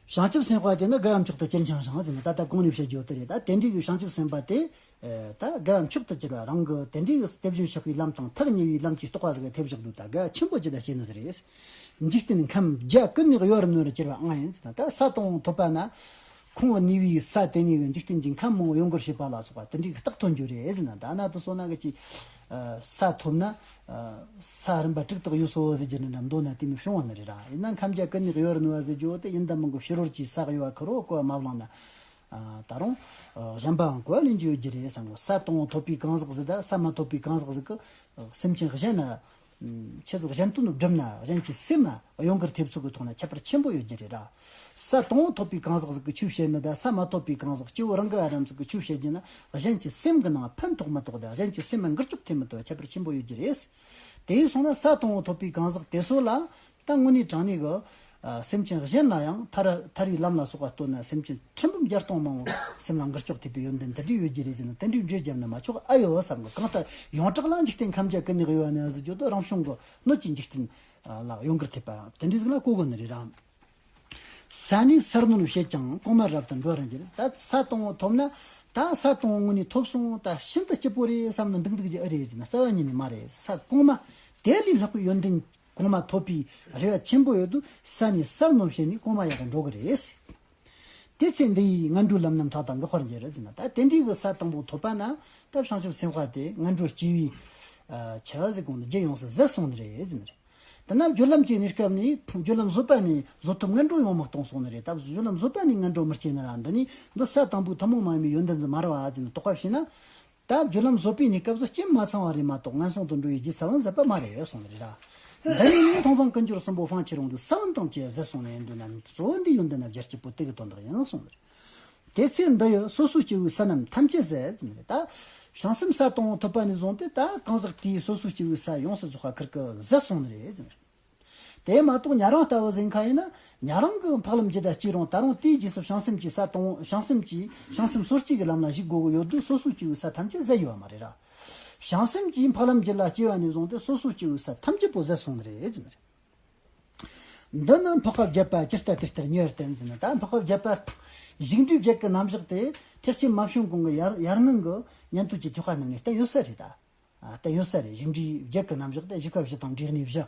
བྱང་ཆུབ་སེམས་དཔའ་དེ་ནི་དགའ་བ་མཆོག་ཏུ་གྱུར་ཅིང་ཞིང་ཟེར་ནས་ད་ལྟ་གོང་ནས་བཤད་རྒྱུ་དེ་རེད། ད་དེ་འདྲའི་གི་བྱང་ཆུབ་སེམས་དཔའ་དེ། ཨེ། ད་དགའ་བ་མཆོག་ཏུ་གྱུར་པ་རང་གི་དེ་འདྲའི་གི་དེ་བཞིན་གཤེགས་པའི་ལམ་དང་ཐག་ཉེ་བའི་ལམ་གྱི་རྟོགས་པ་ཟིག་ཐེབས་བཞག་འདུག་ད་དགའ་བ་ཆེན་པོ་ཅི་ད་སྐྱེས་ནི་ཟིག་རེད། འཇིག་རྟེན་ཁམས་བརྒྱ་ཀུན་ནས་གཡོ་བར་ནུས་པར་གྱུར་པའང་ཡིན་ཟེར་ན། ད་ས་དང་པོ་ཐོབ་པ་ན་ཁོང་གི་ནུས་པའི་ས་དེ་ནས་གི་འཇིག་རྟེན་གྱི་ཁམས་མང་པོ་གཡོ་འགུལ་བྱེད་པ་ལ་སོགས་པ་དེ་འདྲའི་གི་རྟགས་ཐོན་རྒྱུ་རེད་ཟེར་ན། ད་ན་དུ་སོ་ན་གི་ཅི། ཨ། ས་ཐོབ་ན། ཨ། ས་རིམ་པ་དྲུག་དག་ཡོད་སོ་ཟེར་རྒྱུ་ནི་འདྲ་མདོ་ན་དེ་མི་བྱུང་བ་ནི་རེད་ར། ཡིན་ན་ཁམས་བརྒྱ་ཀུན་ནས་གཡོ་བར་ནུས་པ་ཟེར་རྒྱུ་དེ་ཡིན་ད་མང་གི་ཕྱི་རོལ་གྱི་ས་གཡོ་བ་ཁུར་བོ་གོ་བ་མ་བླངས་ན། ཨ། ད་རུང་། ཨ། གཞན་པའང་གོ་བ་ལེན་རྒྱུ་ཡོད་རྒྱུ་རེད་བསམ་གོ། ས་དང་པོ་ཐོབ་པའི་གང་ཟག་ཟིག་ད་ས་མ་ཐོབ་པའི་གང་ཟག་ཟིག་གི་སེམས་ཅན་གཞན་ན། ཨ། ཆེད་དུ་གཞན་དོན་བསྒྲུབ་ན་གཞན་གྱི་སེམས་ན་གཡོ་འགུལ་ཐེབས་ཚུལ་གྱི་ཐོག་ན་ཁྱད་པར་ཆེན་པོ་ཡོད་རྒྱུ་རེད་ར། ས་དང་པོ་ཐོབ་པའི་གང་ཟག་ཟིག་གིས་ཆོས་བཤད་ནི་ད་ས་མ་ཐོབ་པའི་གང་ཟག་སྐྱེ་བོ་རང་གི་ཨ་རམ་ཟིག་གིས་ཆོས་བཤད་རྒྱུ་ན་གཞན་གྱི་སེམས་ཀྱི་ནང་ཕན་ཐོགས་མི་ཐོགས་ད་གཞན་གྱི་སེམས་ལ་འགུལ་སྐྱོད་ཐེབས་མི་ཐེབས་ཁྱད་པར་ཆེན་པོ་ཡོད་རྒྱུ་རེད། དེ་ཡིན་སོང་ན་ས་དང་པོ་ཐོབ་པའི་གང་ཟག་དེ་ཚོ་ལ། ད་དངོས་གནས་དྲང་གནས་ཀྱི། ཨ། སེམས་ཅན་གཞན་ལ་ཡང་ཐར་ཐར་བའི་ལམ་ལ་སོགས་པ་སྟོན་ན་སེམས་ཅན་ཁྲི་འབུམ་བརྒྱ་སྟོང་མང་བོ་སེམས་ལ་འགུལ་སྐྱོད་ཐེབས་པའི་ཡོན་ཏན་དེ་འདྲའི་ཡོད་རྒྱུ་རེད་ཟེར་ན་དེ་འདྲའི་འགྲེལ་བརྒྱབ་ན་མ་ཆོག་ཨ་ཡོད་བསམ་གི། གང་ལྟར་ཡོངས་གྲགས་ལ་འཇིག་རྟེན་ཁམས་བརྒྱ་ཀུན་ནས་གཡོ་བ་ནི་ཟེར་རྒྱུ་དེ་རང་བྱུང་གི་སྣོད་ཀྱི་འཇིག་རྟེན་ལ་གཡོ་འགུལ་ཐེབས་པ་དེ་འདྲའི་ཟིག་ལ་གོ་དགོས་ནི་རེད་ར། ས་ནས་སར་ནོན་བྱེད་ཅིང་གོང་མ་རབ་ཏུ་འགྲོ་བར་འགྱུར། ད་ས་དང་པོ་ཐོབ་ན་ད་ས་དང་པོ་དངོས་གནས་ཐོབ་སོང་ད་ཤིན་ཏུ་སྐྱིད་པོ་རེད་བསམ་ནས་འདུག་འདུག་རྒྱུ་ཨེ་རེད་ཟེར་ན་རྩ་བ་ཉིད་ནས་མ་རེད། ས་གོང་མ་དེ་ལས་ལྷག་པའི་ཡོན་ཏན། གོང་མ་ཐོབ་པའི་རེ་བ་ཆེན་པོ་ཡོད་དུས་ས་ནས་སར་ནོན་བྱས་ནས་གོང་མ་ཡག་གི་འགྲོ་གི་རེད། དེ་ཚེ་འདི་ཡི་ངན་འགྲོའི་ལམ་རྣམས་མཐའ་དག་འགག་པར་འགྱུར་ཟེར་ན། ད་དེ་འདྲའི་གི་ས་དང་པོ་ཐོབ་པ་ན་ད་བྱང་ཆུབ་སེམས་དཔའ་དེ་ངན་འགྲོར་སྐྱེ་བའི་ཨ་ཆ་ཟིག་གོང་དུ་རྒྱུ་ཡོངས་སུ་ཟད་སོང་ནི་རེད་ཟེར་ནི་རེད། དེ་ན་སྦྱོར་ལམ་གྱི་གནས་སྐབས་ནས་སྦྱོར་ལམ་བཟོད་པ་ནས་བཟོད་ཐོབ་ངན་འགྲོ་ཡོང་མི་གཏོང་སོང་ནི་རེད། ད་སྦྱོར་ལམ་བཟོད་པ་ནས་ངན་འགྲོ་མི་སྐྱེ་ནི་ར། འདི་ནི་འདི་ས་དང་པོའི་ཐུན་མོང་མ་ཡིན་པའི་ཡོན་ཏན་ཟིག་མ་རེད་བ་ཟེར་ནས་དོགས་པ་བྱས་ན། ད་སྦྱོར་ལམ་བཟོད་པའི་གནས་སྐབས་སུ་རྐྱེན་མ་ཚང་བ་རེད་མ་གཏོགས་ངན་སོང་དུ་འགྲོ་བའི་རྒྱུ་ས་བོན་ཟད་པ་མ་རེད་གསུངས་ནི་རེད་ར། འདི་ནི་མཐོང་སྤང་ཀུན་སྦྱོར་གསུམ་པོ་སྤང་ཕྱིར་འོང་དུས་ས་བོན་ཐམས་ཅད་ཟད་སོང་ནས་འདོད་ན་གཙོ་བོ་འདི་ཡོན་ཏན་ན་སྦྱར་གྱི་པོ་དེ་གི་དོན་དག་ཡིན་གསུངས་ནི་རེད། དེ་ཚེ་འདི་ཡི་སོ་སོའི་སྐྱེ་བོའི་ས་རྣམས་ཐམས་ཅད་ཟད་ཟེར་ནི་རེད། ད་བྱང་སེམས་ས་དང་པོ་ཐོབ་པ་ནས་བཟུང་སྟེ་ད་གང་ཟག་དེའི་སོ་སོའི་སྐྱེ་བོའི་ས་ཡོངས་སུ་རྫོགས་པ་ཁིར་ཀི་ཟད་སོང་ནི་རེད་ཟེར་ནི་རེད། དེ་མ་གཏོགས་ཉན་རང་ལྟ་བུ་ཟིག་ཡིན་ཁ་ཡིན་ན། ཉན་རང་གི་འཕགས་ལམ་ཇི་ལྟར་སྐྱེས་རུང་ད་རུང་དེའི་རྗེས་སུ་བྱང་སེམས་ཀྱི་ས་དང་བྱང་སེམས་ཀྱི་བྱང་སེམས་སོ་སྐྱེ་གི་ལམ་ལ་ཞུགས་དགོས་ཀྱི་ཡོད་དུས་སོ་སོའི་སྐྱེ་བོའི་ས་ཐམས་ཅད་ཟད་ཡོད་པ་མ་རེད་ར། བྱང་སེམས་ཀྱི་འཕགས་ལམ་ཇི་ལ་སྐྱེ་བ་ནས་བཟུང་སྟེ་སོ་སོའི་སྐྱེ་བོའི་ས་ཐམས་ཅད་པོ་ཟད་སོང་ནི་རེད་ཟེར་ནི་རེད། འདི་ནི་འཕགས་པ་བརྒྱད་པ་ཇི་ལྟར་དེ་ལྟར་ཉེ་བར་བསྟན་ཟེར་ནི། ད་འཕགས་པ་བརྒྱད་པ་བཞུགས་ཁྲི་བརྒྱད་ཀྱི་རྣམ་གཞག་དེ་ཐེག་ཆེན་མ་བྱུང་གོང་གི་ཡར་ཡར་སྔོན་གྱི་ཉན་ཐོས་ཀྱི་ཐེག་པ་རྣམས་ནས་བསྟན་ཡོད་ས་རེད་ད། ཨ། བསྟན་ཡོད་ས་རེད། བཞུགས་ཁྲི་བརྒྱད་ཀྱི་རྣམ་གཞག་དེ་བཞུགས་པ་བཞི་དང་འབྲས་གནས་བཞི།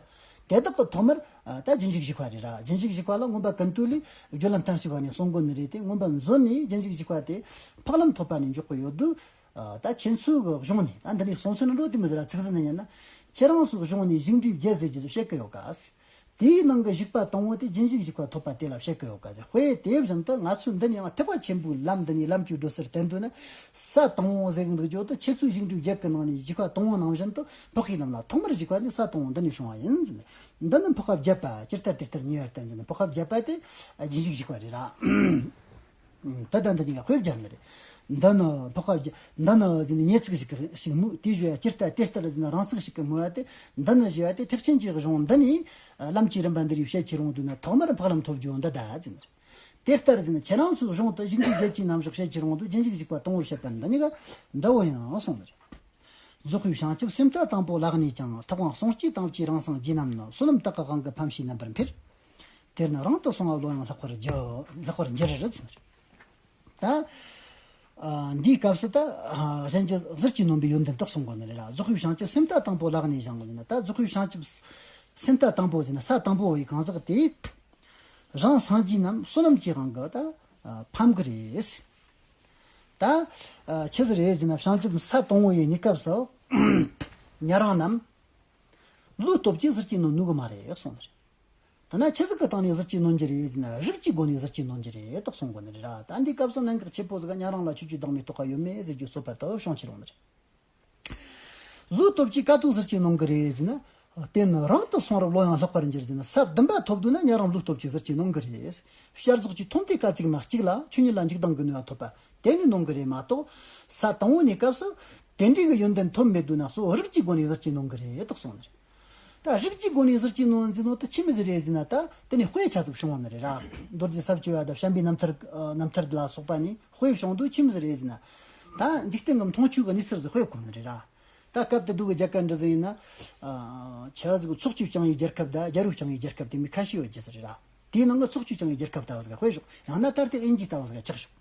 དེ་དག་གི་ཐོག་མར་ཨ་ད་རྗེས་འཇུག་བཞུགས་པ་རེད་ར། རྗེས་འཇུག་བཞུགས་པ་ལ་མངོན་པ་ཀུན་བཏུས་ལས་སྦྱོར་ལམ་གཏན་གཅིག་པ་ནས་གསུང་དགོས་ནི་རེད་དེ། མངོན་པ་མཛོད་ནས་རྗེས་འཇུག་བཞུགས་པ་དེ་འཕགས་ལམ་ཐོབ་པ་ནས་འཇོག་གི་ཡོད་དུས། ཨ་ད་ཁྱེད་ཚོའི་གི་གཞུང་ནས། ད་འདི་ནས་གསུང་ཚུལ་འགྲོ་དེ་མི་ཟེར་ར། ཚིག་ཟིན་ན་ཡིན་ན། ཁྱེད་རང་ཚོའི་གཞུང་ནས་བཞུགས་ཁྲི་བརྒྱད་ཟེར་རྒྱུ་བཤད་གི་ཡོད་ག་ཟེར། དེའི་ནང་གི་བཞུགས་པ་དང་པོ་དེ་རྗེས་འཇུག་བཞུགས་པ་ཐོབ་པ་དེ་ལ་བཤད་ཀྱི་ཡོད་ག་ཟེར། དཔེ་དེ་བཞིན་དུ་ང་ཚོས་འདི་ནས་ཡང་ཐེག་པ་ཆེན་པོའི་ལམ་འདི་ནས་ལམ་གྱི་བགྲོད་ཚུལ་བསྟན་དུས་ན། ས་དང་པོ་ཟེར་གི་འདུག་ཅོག་ཏུ་ཁྱེད་ཚོའི་བཞུགས་ཁྲི་བརྒྱད་ཀྱི་ནང་ནས་བཞུགས་པ་དང་པོ་ནང་བཞིན་དུ་འཕགས་པའི་ལམ་ལ་ཐོག་མར་བཞུགས་པ་ནི་ས་དང་པོ་འདི་ནས་བྱུང་བ་ཡིན་ཟེར། འདི་ནི་འཕགས་པ་བརྒྱད་པ་ཇི་ལྟར་དེ་ལྟར་ཉེ་བར་བསྟན་ཟེར་ནས། འཕགས་པ་བརྒྱད་པ་དེ་རྗེས་འཇུག་བཞུགས་པ་རེད་ར། ད་ལྟ་འདི་གཉིས་ཀ་དཔེ་སྦྱར་ནི་རེད། འདི་ནི་འཕགས་པ་བརྒྱད། འདི་ནི་ཟེར་ནས་ཉེ་ཚིག་ཞིག་གི་ཞིག་སྨོས། དེའི་ཞུ་ཡ་ཇི་ལྟར་དེ་ལྟར་ཟེར་ན་རང་ཚིག་ཞིག་གི་སྨོས་པ་དེ། འདི་ནི་ཞུ་ཡ་དེ་ཐེག་ཆེན་གྱི་གཞུང་འདི་ནས་ལམ་གྱི་རིམ་པ་འདི་རིགས་བཤད་ཀྱི་རུང་དུས་ན་ཐོག་མར་འཕགས་ལམ་ཐོབ་རྒྱུ་འདི་ད་ཟེར་ནི་རེད། དེ་ལྟར་ཟེར་ན་ཁྱེད་རང་ཚོའི་གཞུང་དུ་བཞུགས་ཁྲི་བརྒྱད་ཀྱི་རྣམ་གཞག་བཤད་ཀྱི་རུང་དུ་རྗེས་འཇུག་བཞུགས་པ་དང་པོར་བཤད་པ་འདི་གཉིས་ཀ་འདྲ་བོ་ཡང་གསུངས་ནི་རེད། རྫོགས་པའི་བྱང་ཆུབ་སེམས་ལྟ་དང་པོ་ལ་གནས་ཀྱང་། ཐེག་དབང་གསུང་སྤྱོད་དང་བཅས་རང་སངས་རྒྱས་རྣམས་ནི། བསོད་ནམས་དག་གི་དབང་གིས་ཕམ་བྱས་རྣམ་པར་འཕེལ། དེས་ན་རིང་དུ་སོང་བ་བློ་ཡང་ལྷག་པར་འགྱུར། ལྷག་པར་འགྱུར་རེད་ཟེར། ད་ཨ་འདིའི་སྐབས་སུ་ད་ཨ་གཞན་གྱི་ཟུར་གྱིས་ནོན་པའི་ཡོན་ཏན་དག་གསུང་དགོས་ནི་རེད་ར། རྫོགས་པའི་བྱང་ཆུབ་སེམས་ལྟ་དང་པོ་ལ་གནས་ཀྱང་ཟེར་ན། ད་རྫོགས་པའི་བྱང་ཆུབ་སེམས་ལྟ་དང་པོ་ཟེར་ན་ས་དང་པོ་བའི་གང་ཟག་དེ་རང་སངས་རྒྱས་རྣམས་བསོད་ནམས་ཀྱི་དབང་གིས་ད་ཨ་ཕམ་གི་རེད། ད་ཨ་ཆི་ཟིག་རེད་ཟེར་ན། བྱང་ཆུབ་ས་དང་པོ་ཡི་གནས་སྐབས་སུ་ཉན་རང་རྣམས་བློའི་སྟོབས་ཀྱིས་ཟུར་གྱིས་ནོན་ནུས་གི་མ་རེད་གསུངས་ནི་རེད། ད་ན་ཆི་ཟིག་གི་སྟེང་ནས་ཟུར་གྱིས་ནོན་གྱི་རེད་ཟེར་ན། རིགས་ཀྱི་སྒོ་ནས་ཟུར་གྱིས་ནོན་གྱི་རེད་དག་གསུང་དགོས་ནི་རེད་ར། ད་འདིའི་སྐབས་སུ་གནད་འགག་ཆེ་པོ་ཟིག་ག་ཉན་རང་ལ་ཆོས་ཀྱི་བདག་མེད་རྟོགས་པ་ཡོད་མེད་ཟེར་རྒྱུ་རྩོད་པ་ལྟ་བུ་བྱུང་ཕྱིར་འོང་ནི་རེད། བློའི་སྟོབས་ཀྱིས་ག་དུས་ཟུར་གྱིས་ནོན་གི་རེད་ཟེར་ན། དེ་ནི་རིང་དུ་སོང་རབས་བློ་ཡང་ལྷག་པར་འགྱུར་ཟེར་ན། ས་བདུན་པ་ཐོབ་དུས་ན་ཉན་རང་བློའི་སྟོབས་ཀྱིས་ཟུར་གྱིས་ནོན་གི་རེད། བསྐྱར་རྫོགས་ཀྱི་མཐོང་ཐོས་སྐད་ཅིག་མ་གཅིག་ལ་ཆོས་ཉིད་ལ་འཇུག་ལྡོག་གི་ནུས་པ་ཐོབ་པ་དེ་ནི་ནོན་གི་རེད་མ་གཏོགས། ས་དང་པོ་ནས་སྐབས་སུ་དེ་འདྲའི་གི་ཡོན་ཏན་ཐོབ་མེད་དུས་ན་གཙོ་བོ་རིགས་ཀྱི་སྒོ་ནས་ཟུར་གྱིས་ནོན་གི་རེད་དག་གསུངས་ནི་རེད། ད་རིགས་ཀྱི་སྒོ་ནས་ཟུར་གྱིས་ནོན་ཟེར་ནོ་དེ་ཆི་མོ་ཟིག་རེད་ཟེར་ན། ད་དེ་ནས་དཔེ་ཆ་ཟིག་བྱུང་བ་ནི་རེད་ར། མདོ་སྡེ་ས་བཅུ་པ་དང་བྱམས་པའི་རྣམ་ཐར་རྣམ་ཐར་ལ་སོགས་པ་ནས་དཔེ་བྱུང་དུས་ཆི་མོ་ཟིག་རེད་ཟེར་ན། ད་འཇིག་རྟེན་གྱི་མཐོང་ཆོས་ཀྱི་གནས་ཚུལ་ཟིག་དཔེ་གོ་ནི་རེད་ར། ད་སྐབས་དེ་དུས་ཀྱི་རྒྱ་གར་འདྲ་ཟིག་ཡིན་ན། ཨ་ཆ་ཟིག་ཚོགས་ཀྱིས་བསྐྱངས་པའི་རྒྱལ་ཁབ་དང་རྒྱལ་པོས་བསྐྱངས་པའི་རྒྱལ་ཁབ་དེ་མོ་ཁ་ཤས་ཡོད་རྒྱུ་ཟིག་རེད་ར། དེའི་ནང་གི་ཚོགས་ཀྱིས་བསྐྱངས་པའི་རྒྱལ་ཁབ་ལྟ་བུ་ཟིག་དཔེ་བཞག་ཡང་ན་ད་ལྟའི་དབྱིན་ཇི་ལྟ་བུ་ཟིག་ཆགས་བཞག་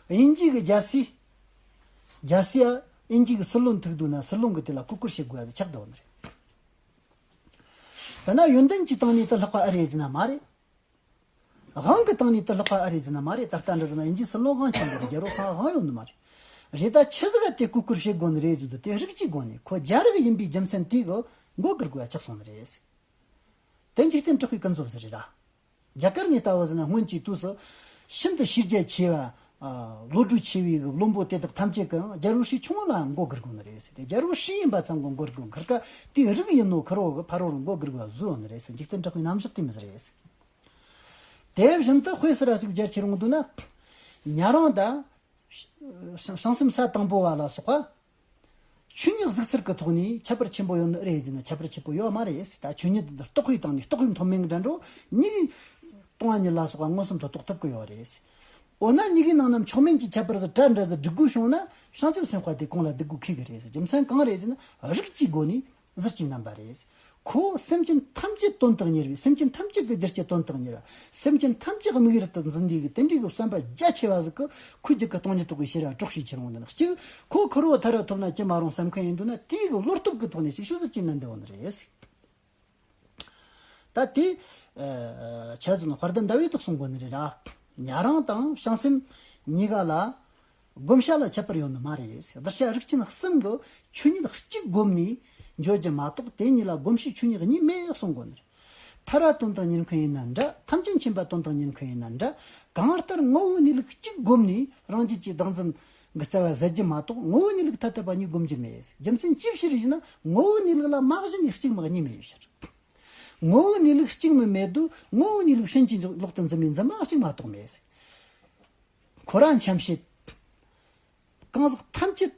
དབྱིན་ཇི་གི་རྒྱལ་སྲས། རྒྱལ་སྲས་ཨ་དབྱིན་ཇི་གི་སྲིད་བློན་ཐུག་དུས་ན་སྲིད་བློན་གྱིས་དེ་ལ་གུས་བཀུར་བྱེད་དགོས་པ་ཆགས་བསྡད་པ་ནི་རེད། ད་ན་ཡོན་ཏན་གྱི་སྟེང་ནས་དེ་ལྷག་པ་ཨེ་རེད་ཟེར་ན་མ་རེད། དབང་གི་སྟེང་ནས་དེ་ལྷག་པ་ཨེ་རེད་ཟེར་ན་མ་རེད། ད་ལྟ་འདྲ་ཟེར་ན་དབྱིན་ཇིའི་སྲིད་བློན་དབང་ཆེན་པོ་རེད། རྒྱལ་པོ་སང་དབང་ཡོད་ནི་མ་རེད། རེད། ད་ཆི་ཟིག་ག་དེ་གུས་བཀུར་བྱེད་དགོས་ནི་རེད་ཟེར་དུས། དེ་རིགས་ཀྱི་སྒོ་ནས་ཁོ་རྒྱལ་རིགས་ཡིན་པའི་རྒྱུ་མཚན་དེ་གི་མགོ་སྒུར་དགོས་པ་ཆགས་སོང་ནི་རེད། དེ་འཇིག་རྟེན་དྲེགས་པའི་ཀུན་རྫོབ་ཟིག་རེད་ར། རྒྱ་གར་ནས་ལྟ་བུ་ཟེར་ན་སྔོན་གྱི་དུས་སུ་ཤིན་ཏུ་ཤེས་རྒྱ་ཆེ་བ། ཨ་བློ་གྲོས་ཆེ་བའི་བློན་པོ་དེ་དག་ཐམས་ཅད་ཀྱིས་རྒྱལ་པོའི་སྲས་ཆུང་ངུ་ལ་མགོ་སྒུར་དགོས་ནི་རེད་ཟེར་ཏེ། རྒྱལ་པོའི་སྲས་ཡིན་པ་ཙམ་གྱིས་མགོ་སྒུར་དགོས། ཁིར་ཀ་དེའི་རིགས་ཡིན་ནོ་ཁེར་རོ་གིས་ཕ་རོལ་རུ་མགོ་སྒུར་བ་བཟོས་ཡོད་ནི་རེད་ཟེར། འཇིག་རྟེན་དྲེགས་པའི་རྣམ་གཞག་དེ་མོ་ཟིག་རེད་ཟེར། དེ་བཞིན་དུ་དཔེ་སུ་ར་ཞིག་སྦྱར་ཁྱེར་འོང་དུས་ན། ཉན་རང་དང་། བྱང་སེམས་ས་དང་པོ་བ་ལ་སོགས་པ། ཆོས་ཉིད་གཟིགས་ཚུལ་གྱི་ཐོག་ནས་ཁྱད་པར་ཆེན་པོ་ཡོད་ནི་རེད་ཟེར་ན་ཁྱད་པར་ཆེན་པོ་ཡོད་མ་རེད། ད་ཆོས་ཉིད་འདི་རྟོགས་པའི་སྟེང་ནས་རྟོགས་པའི་མཐོ་དམན་གྱི་འགྲན་བསྡུར་ནི། སྟོང་པ་ཉིད་ལ་སོགས་པ་མངོན་སུམ་དུ་རྟོགས་ཐུབ་ཀྱི་ཡོད་རེད། འོ་ན་གཉིས་ཀའི་ནང་ན་མཆོག་དམན་གྱི་ཁྱད་པར་ཟིག་གྲ་འདྲ་ཟིག་སྒྲིག་དགོས་བྱུང་ན། བྱང་ཆུབ་སེམས་དཔའ་དེ་གོང་ལ་སྒྲིག་དགོས་ཁེལ་གི་རེད་ཟེར། རྒྱུ་མཚན་གང་རེད་ཟེར་ན། རིགས་ཀྱི་སྒོ་ནས་ཟུར་གྱིས་མནན་པ་རེད། ཁོ་སེམས་ཅན་ཐམས་ཅད་དོན་དུ་གཉེར་བའི། སེམས་ཅན་ཐམས་ཅད་ཀྱི་རྒྱུར་གྱུར་དོན་དུ་གཉེར་བ། སེམས་ཅན་ཐམས་ཅད་དམིགས་ཡུལ་དུ་འཛིན་པའི་གི་དེ་འདྲའི་གི་བསམ་པ་རྒྱ་ཆེ་བ་ཟིག་གིས་ཁོའི་རྒྱུད་ཀྱི་སྟོང་ཉིད་རྟོགས་པའི་ཤེས་རབ་གྲོགས་བྱེད་ཁྱེར་འོང་དུས་ན། གཅིག་ཁོ་ཁེར་རོ་ཐར་ར་ཐོབ་ན་ཅི་མ་རུང་བསམ་མཁན་ཡིན་དུས་ན། དེའི་གི་བློ་སྟོབས་ཀྱི་ཐོག་ནས་ཅིག་ཤོས་ཟིག་གིས་མནན་བསྡད་ཡོད་ནི་རེད། ད་དེ་ཨ་ཆ་ཟིག་ན་དཔལ་ལྡན་ཟླ་བས་དག་གསུང་གོ་ནི་རེད་ར། ཉན་རང་དང་བྱང་སེམས་གཉིས་ཀ་ལ་བསྒོམ་བྱ་ལ་ཁྱད་པར་ཡོད་ནི་མ་རེད། གདུལ་བྱ་རིགས་ཅན་གསུམ་གྱི་ཆོས་ཉིད་གཅིག་བསྒོམས་ནས་འགྱོ་རྒྱུ་མ་གཏོགས། དེ་གཉིས་ལ་བསྒོམ་བྱའི་ཆོས་ཉིད་གཉིས་མེད་གསུང་གོ་ནི་རེད། ཐར་པ་དོན་དང་ཉེར་མཁོ་ཡིན་ན་འདྲ། ཐམས་ཅད་མཁྱེན་པ་དོན་དང་ཉེར་མཁོ་ཡིན་ན་འདྲ། གང་ལྟར་ངོ་བོའི་གནས་ལུགས་གཅིག་བསྒོམས་ནས་རང་རྒྱལ་གྱི་བདག་འཛིན་གྱི་རྩ་བ་ཟད་རྒྱུ་མ་གཏོགས། ངོ་བོའི་གནས་ལུགས་ཐ་དད་པ་གཉིས་བསྒོམ་རྒྱུ་མེད། རྒྱུ་མཚན་ཅི་ཕྱིར་ཞེ་ན། ངོ་བོའི་གནས་ལུགས་ལ་མ་གཞི་ནས་གཅིག་མ་གཉིས་མེད་ཕྱིར། ངོ་བོའི་གནས་ལུགས་གཅིག་མིན་མེད་དུས། ངོ་བོའི་གནས་ལུགས་ཕྱིན་ཅི་ལོག་ཏུ་འཛིན་པའི་འཛིན་མ་གཅིག་མ་གཏོགས་མེད། འཁོར་བ་འཁྱམས་བྱེད། གང་ཟག་ཐམས་ཅད་